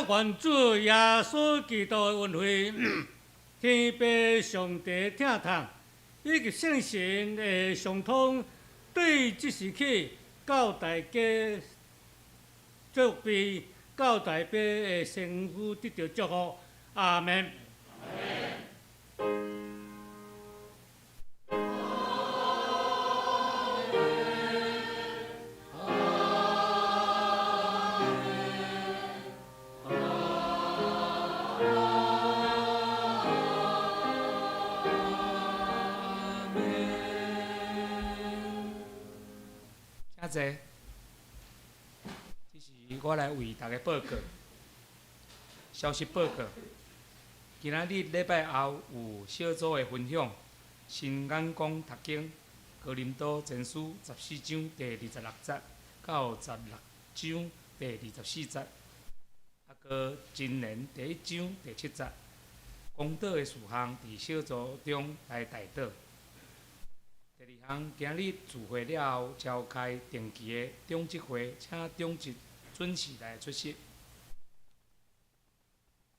願主耶穌基督的恩惠、天父上帝疼痛，以及聖神的相通，對這時起到大家做備，到大家的幸福得到祝福。阿們。請坐。這是我來為大家報告，消息報告。今仔日禮拜後有小組的分享，新眼光讀經，哥林多前書14章第26節到16章第24節，啊，閣箴言第1章第7節，公道的事項佇小組中來代禱。第二項，今日聚會了後召開定期的長執會，請長執準時來出席。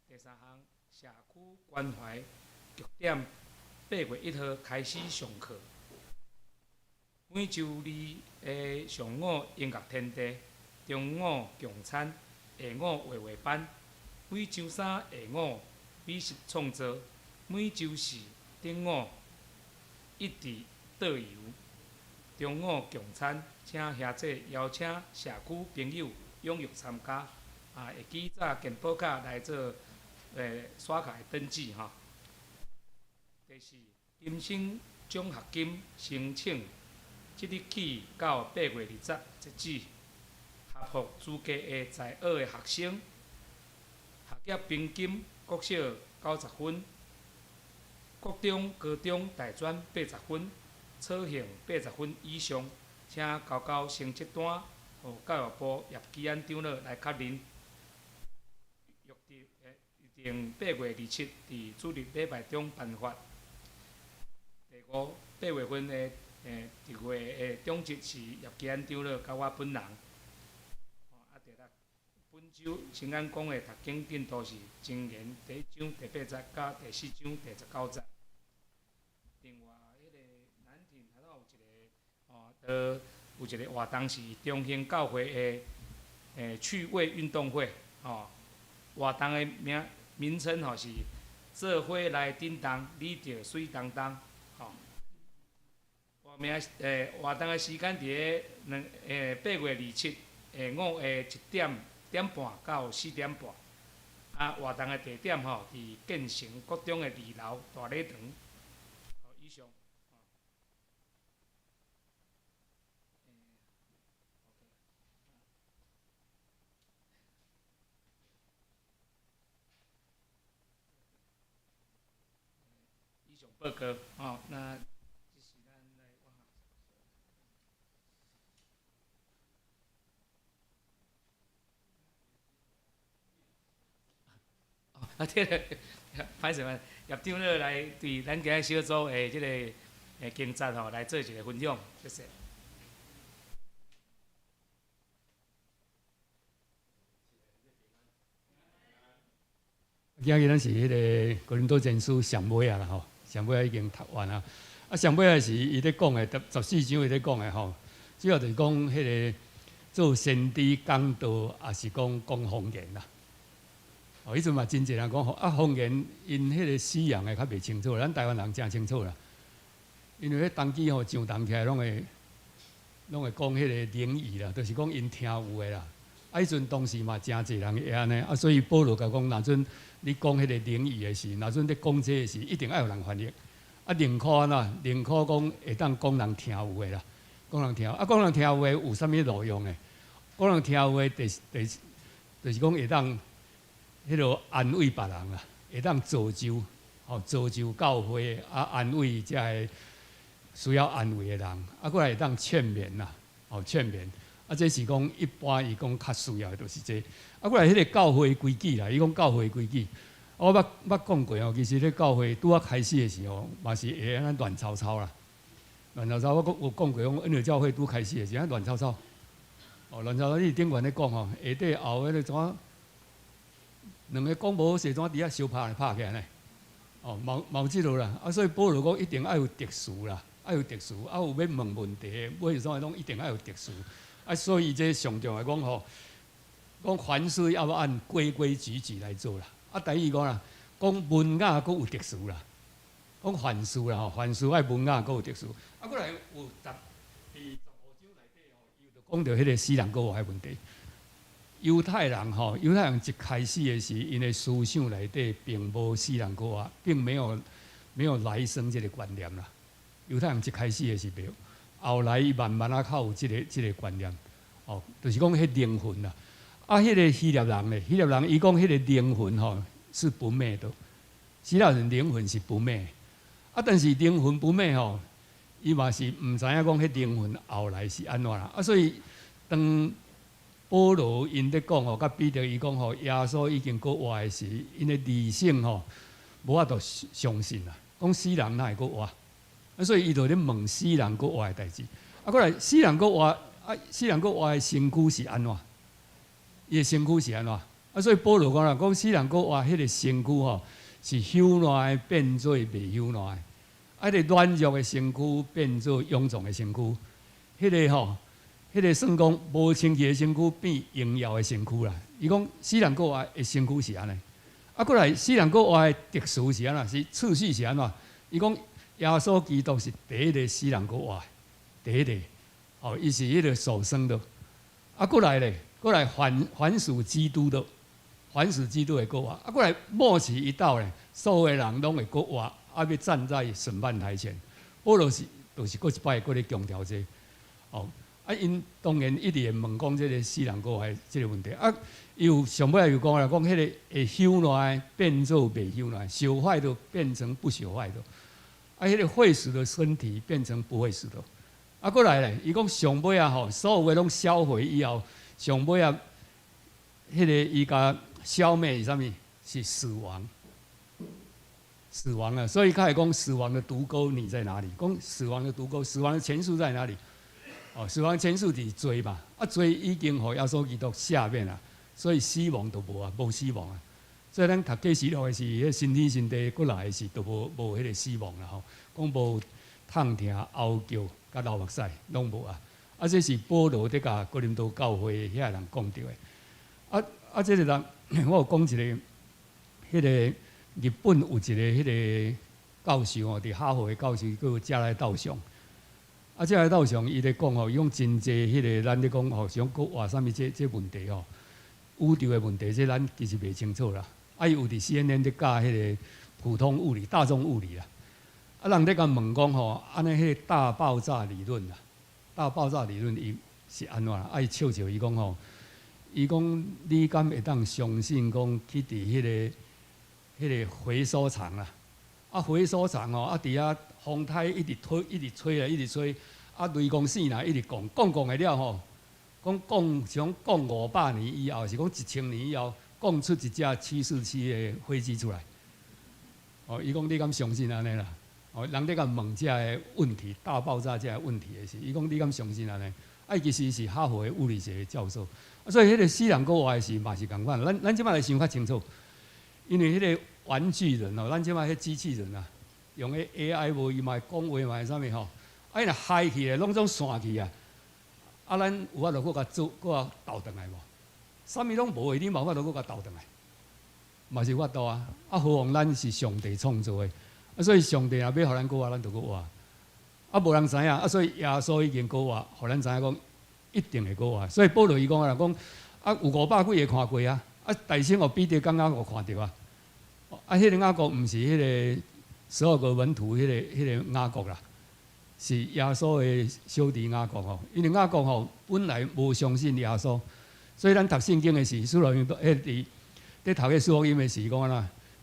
第三項，社區關懷據點8月1號開始上課。每週二的上午音樂天地，中午共餐，下午畫畫班。每週三下午美食創作，每週四中午一直導遊，中午共餐，請兄弟邀請社區朋友踴躍參加。啊，會記早健保卡來做刷卡的登記吼。第四，金星獎學金申請，即日起到8月20截止。合乎資格的在學的學生，學業平均國小90分，國中、高中、大專80分，草杏80分以上，請交交成績單，予教育部葉基安長老來確認。約定8月27佇主日禮拜中頒發。第五，8月份的特會的長執是葉基安長老佮我本人。啊，第六，本週聖安講的讀經進度是箴言第一章第八節佮第四章第19節。另外，彼个南挺頭拄有一个有一个活動是中興教會的趣味運動會，活動的名稱是做伙來振動，你著媠當當，活動的時間佇咧8月27下午的1點半到4點半。啊，活動的地點佇建成國中的二樓大禮堂。以上。以上報告，那這是咱來啊，對了，歹勢嘛，葉長老來對咱今日小組的這个經節來做一个分享，謝謝。今日咱是彼个哥林多前書上尾啊啦吼，上尾已經讀完啊。啊，上尾仔是伊咧講的，十四章伊咧講的吼，主要就是講彼个做先知講道，抑是講講方言啦。彼陣嘛真濟人講啊方言，𪜶彼个使用的較袂清楚，咱台灣人誠清楚啦。因為彼當機吼上堂起來攏會講彼個靈語啦，就是講𪜶聽有的啦。啊，彼陣當時嘛誠濟人會按呢，啊，所以保羅共講，若準你講彼個靈語的時，若準咧講這个時，一定愛有人翻譯。啊，寧可按怎？寧可講會當講人聽有的啦，講人聽。啊，講人聽有的有啥物路用呢？講人聽有的，就是講會當彼落安慰別人啦，會當造就，造就教會啊，安慰遮个需要安慰的人，啊，閣來會當勸勉啦，勸勉。啊，這是講一般伊講較需要的，就是這。啊，閣來彼个教會規矩啦，伊講教會規矩，我捌講過吼，其實咧教會拄仔開始的時候，嘛是會按呢亂糟糟啦，亂糟糟。我講有講過講，恩惠教會拄開始的時，按亂糟糟。亂糟糟，你頂懸咧講吼，下底後彼个怎啊？兩个講無好勢，怎佇遐相拍來拍去按呢？嘛有這落啦。啊，所以保羅講一定愛有特殊啦，愛有特殊，啊有欲問問題的，欲啥攏一定愛有特殊。啊，所以這上重要講吼，講凡事要按規規矩矩來做啦。啊，第二個啦，講文雅閣有特殊啦，講凡事啦吼，凡事愛文雅閣有特殊。啊，閣來有佇15章內底吼，伊就講著彼个死人閣活的問題。猶太人吼，猶太人一開始的時，𪜶的思想內底並無死人閣活，並沒有來生這个觀念啦。猶太人一開始的時袂有，後來伊慢慢仔較有這个觀念，就是講彼靈魂啦。啊，彼个希臘人咧，希臘人伊講彼個靈魂吼是不滅的，希臘人靈魂是不滅。啊，但是靈魂不滅吼，伊嘛是毋知影講彼靈魂後來是按怎啦。啊，所以當保羅𪜶咧講吼，佮彼得伊講吼，耶穌已經閣活的時，𪜶的理性吼無法度相信啦。講死人哪會閣活？啊，所以伊就咧問死人閣活的代誌。啊，閣來死人閣活，啊，死人閣活的身軀是按怎？伊的身軀是按怎？啊，所以保羅講啦，講死人閣活，彼个身軀吼是朽爛的變做袂朽爛的，啊，彼个軟弱的身軀變做勇壯的身軀，彼个算講無清氣的身軀變榮耀的身軀啦。伊講死人閣活的身軀是按呢，啊，閣來死人閣活的特殊是按怎？是次序是按怎？伊講耶穌基督是第一個死人閣活，第一個，伊是彼个首生的。啊，閣來咧，閣來凡屬基督的，凡屬基督會閣活。啊，閣來末期一到咧，所有的人攏會閣活，啊欲站在審判臺前。保羅是就是閣一擺閣咧強調這個，哦，啊，𪜶當然一直會問講這個死人復活這個問題，啊，伊有上尾又講啦，講彼個會朽爛變做袂朽爛，朽壞的變成不朽壞的，啊，彼個會死的身體變成不會死的，啊，閣來咧，伊講上尾啊吼，所有的攏銷毀以後，上尾啊，彼個伊共消滅是啥物？是死亡。死亡啊，所以較會講死亡的毒鈎你在哪裡？講死亡的毒鈎，死亡的權勢在哪裡？哦，死亡權勢佇罪嘛，啊罪已經予耶穌基督赦免啊，所以死亡就無啊，無死亡啊。所以咱讀啟示錄的時，彼個新天新地過來的時，就無無彼個死亡啦吼。講無痛疼、哀叫、佮流目屎，攏無啊。啊，這是保羅佇共哥林多教會遐人講著的。啊啊，這個人我有講一个，彼個。日本有一个彼个教授吼，佇哈佛的教授叫加瀨道雄。啊，加瀨道雄伊咧講吼，伊講真濟彼个咱咧講吼，像閣活啥物這這問題吼，宇宙的問題，這咱其實袂清楚啦。啊，伊有佇 CNN 咧教彼个普通物理、大眾物理啦。啊，人咧共問講吼，按呢彼个大爆炸理論啊，大爆炸理論伊是按怎啦？啊，伊笑笑伊講吼，伊講你敢會當相信講去佇彼个彼个回收廠啊，啊回收廠吼，啊佇遐風颱一直推，一直吹啊，一直吹，啊雷公閃啦，一直降，降降的了吼，講降像降500年以後，是講1000年以後，降出一架747的飛機出來。哦，伊講你敢相信按呢啦？哦，人咧共問這个問題，大爆炸這个問題的時，伊講你敢相信按呢？啊，伊其實是哈佛的物理學教授，啊，所以彼个死人閣活的時嘛是仝款。咱咱這擺來想較清楚。因為彼个玩具人哦，咱這擺彼機器人啊，用彼 AI 無伊嘛會講話嘛會啥物吼，啊伊若害去咧，攏總散去啊，啊咱有法度閣共做，閣共鬥轉來無？啥物攏無的，你嘛有法度閣共鬥轉來？嘛是有法度啊！啊，何況咱是上帝創造的，啊，所以上帝若欲予咱閣活，咱就閣活。啊，無人知影，啊，所以耶穌已經復活，予咱知影講一定會復活。所以保羅伊講啊，講啊有五百幾个看過啊。啊，大先予彼得佮雅各看著啊！啊，彼个雅各毋是彼个12個門徒，彼个雅各啦，是耶穌的小弟雅各吼。因為雅各吼本來無相信耶穌，所以咱讀聖經的時，使徒行傳彼佇佇讀彼四福音的時，講按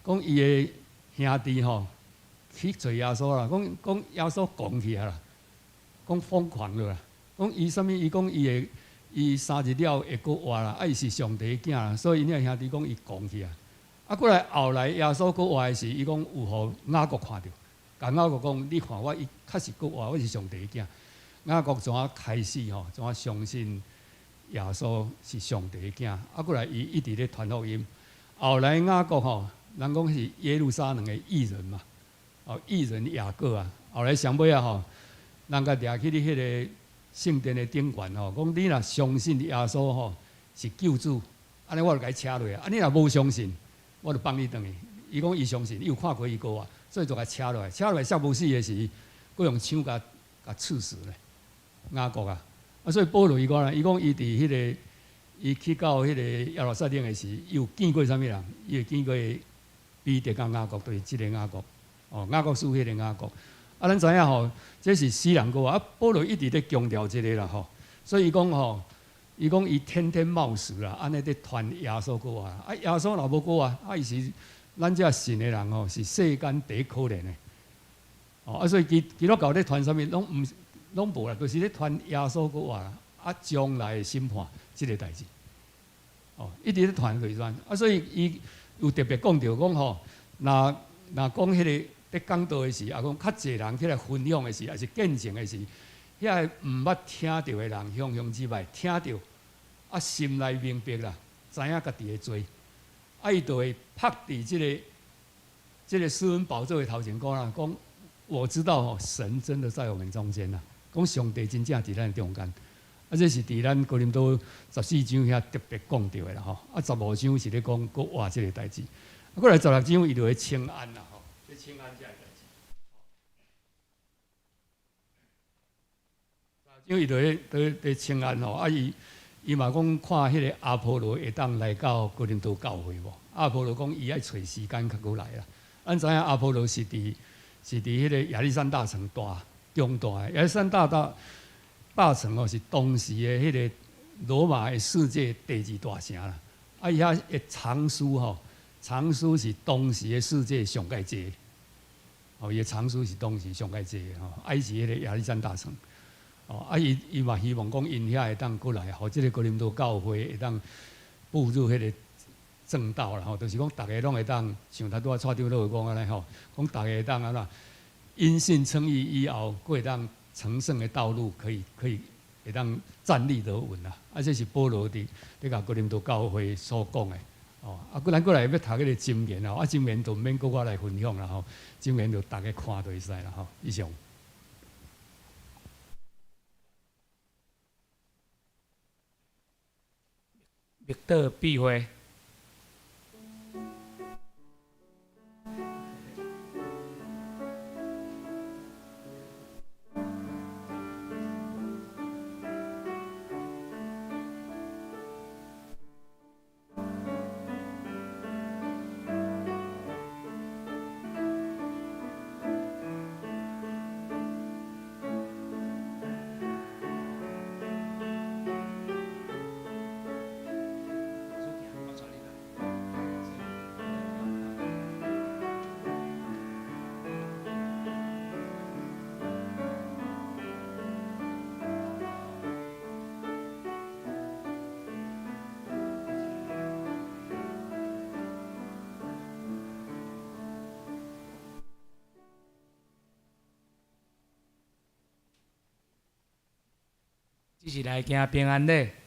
怎？講伊的兄弟吼去揣耶穌啦，講講耶穌狂起來啦，講瘋狂了啦，講伊啥物？伊講伊會。伊三日了會閣活啦，啊！伊是上帝的囝啦，所以𪜶兄弟講伊狂去啊。啊，過來後來耶穌閣活的時，伊講有予雅各看著，共雅各講：你看我伊確實閣活，我是上帝的囝。雅各怎啊開始吼？怎啊相信耶穌是上帝的囝？啊，過來伊一直咧傳福音。後來雅各吼，人講是耶路撒冷的義人嘛，哦，義人雅各啊。後來上尾啊吼，人共掠去佇彼个聖殿的頂懸吼，講你若相信耶穌吼是救主，按呢我就共你車落啊。啊，你若無相信，我就放你轉去。伊講伊相信，伊有看過伊復活，所以就共車落來。車落來殺無死的時，閣用槍共共刺死咧。雅各啊，啊，所以保羅伊講啦，伊講伊佇彼个伊去到彼个耶路撒冷的時，伊有見過啥物人？伊有見過彼得佮雅各，就是這个雅各。哦，雅各書彼個雅各。啊，咱知影吼，這是死人復活啊。保羅一直咧強調這个啦吼，所以伊講吼，伊講伊天天冒死啦，按呢佇傳耶穌復活。啊，耶穌若無復活，啊，伊是咱這信的人吼，是世間第一可憐的。哦，啊，所以基基督教咧傳啥物，攏毋攏無啦，就是咧傳耶穌復活啦。啊，將來的審判這个代誌。哦，一直咧傳就是按呢。啊，所以伊有特別講著講吼，若若講彼个。咧講道的時，抑講較濟人起來分享的時，抑是見證的時，遐个毋捌聽著的人，雄雄之擺聽著，啊，心內明白啦，知影家己的罪，啊，伊就會拍佇這个這个施恩寶座的頭前講啦，講我知道吼，神真的在我們中間啦，講上帝真正佇咱中間，啊，這是佇咱哥林多十四章遐特別講著的啦吼，啊，15章是咧講復活這个代誌，啊，過來16章伊就會請安啦吼，這請安這个代誌。因為伊就咧咧咧請安吼，啊伊伊嘛講看彼个阿波羅會當來到哥林多教會無？阿波羅講伊愛揣時間較閣來啦。咱知影阿波羅是佇是佇彼个亞歷山大城大長大的。亞歷山大大城哦，是當時的彼個羅馬的世界第二大城啦。啊，伊遐的藏書吼，藏書是當時的世界上蓋濟。哦，伊的藏書是當時上蓋濟的吼。啊，伊是彼個亞歷山大城。哦，啊，伊嘛希望講，𪜶遐會當過來，予這个哥林多教會會當步入彼个正道啦吼，就是講逐个攏會當像頭拄仔蔡長老講按呢吼，講逐个會當按怎因信稱義以後，閣會當成聖的道路可以會當站立得穩啦。啊，這是保羅佇共哥林多教會所講的。哦，啊，閣咱閣來欲讀彼个箴言吼，啊，箴言就毋免閣我來分享啦吼，箴言就逐家看就會使啦吼。以上。默禱閉會。這是來行平安禮。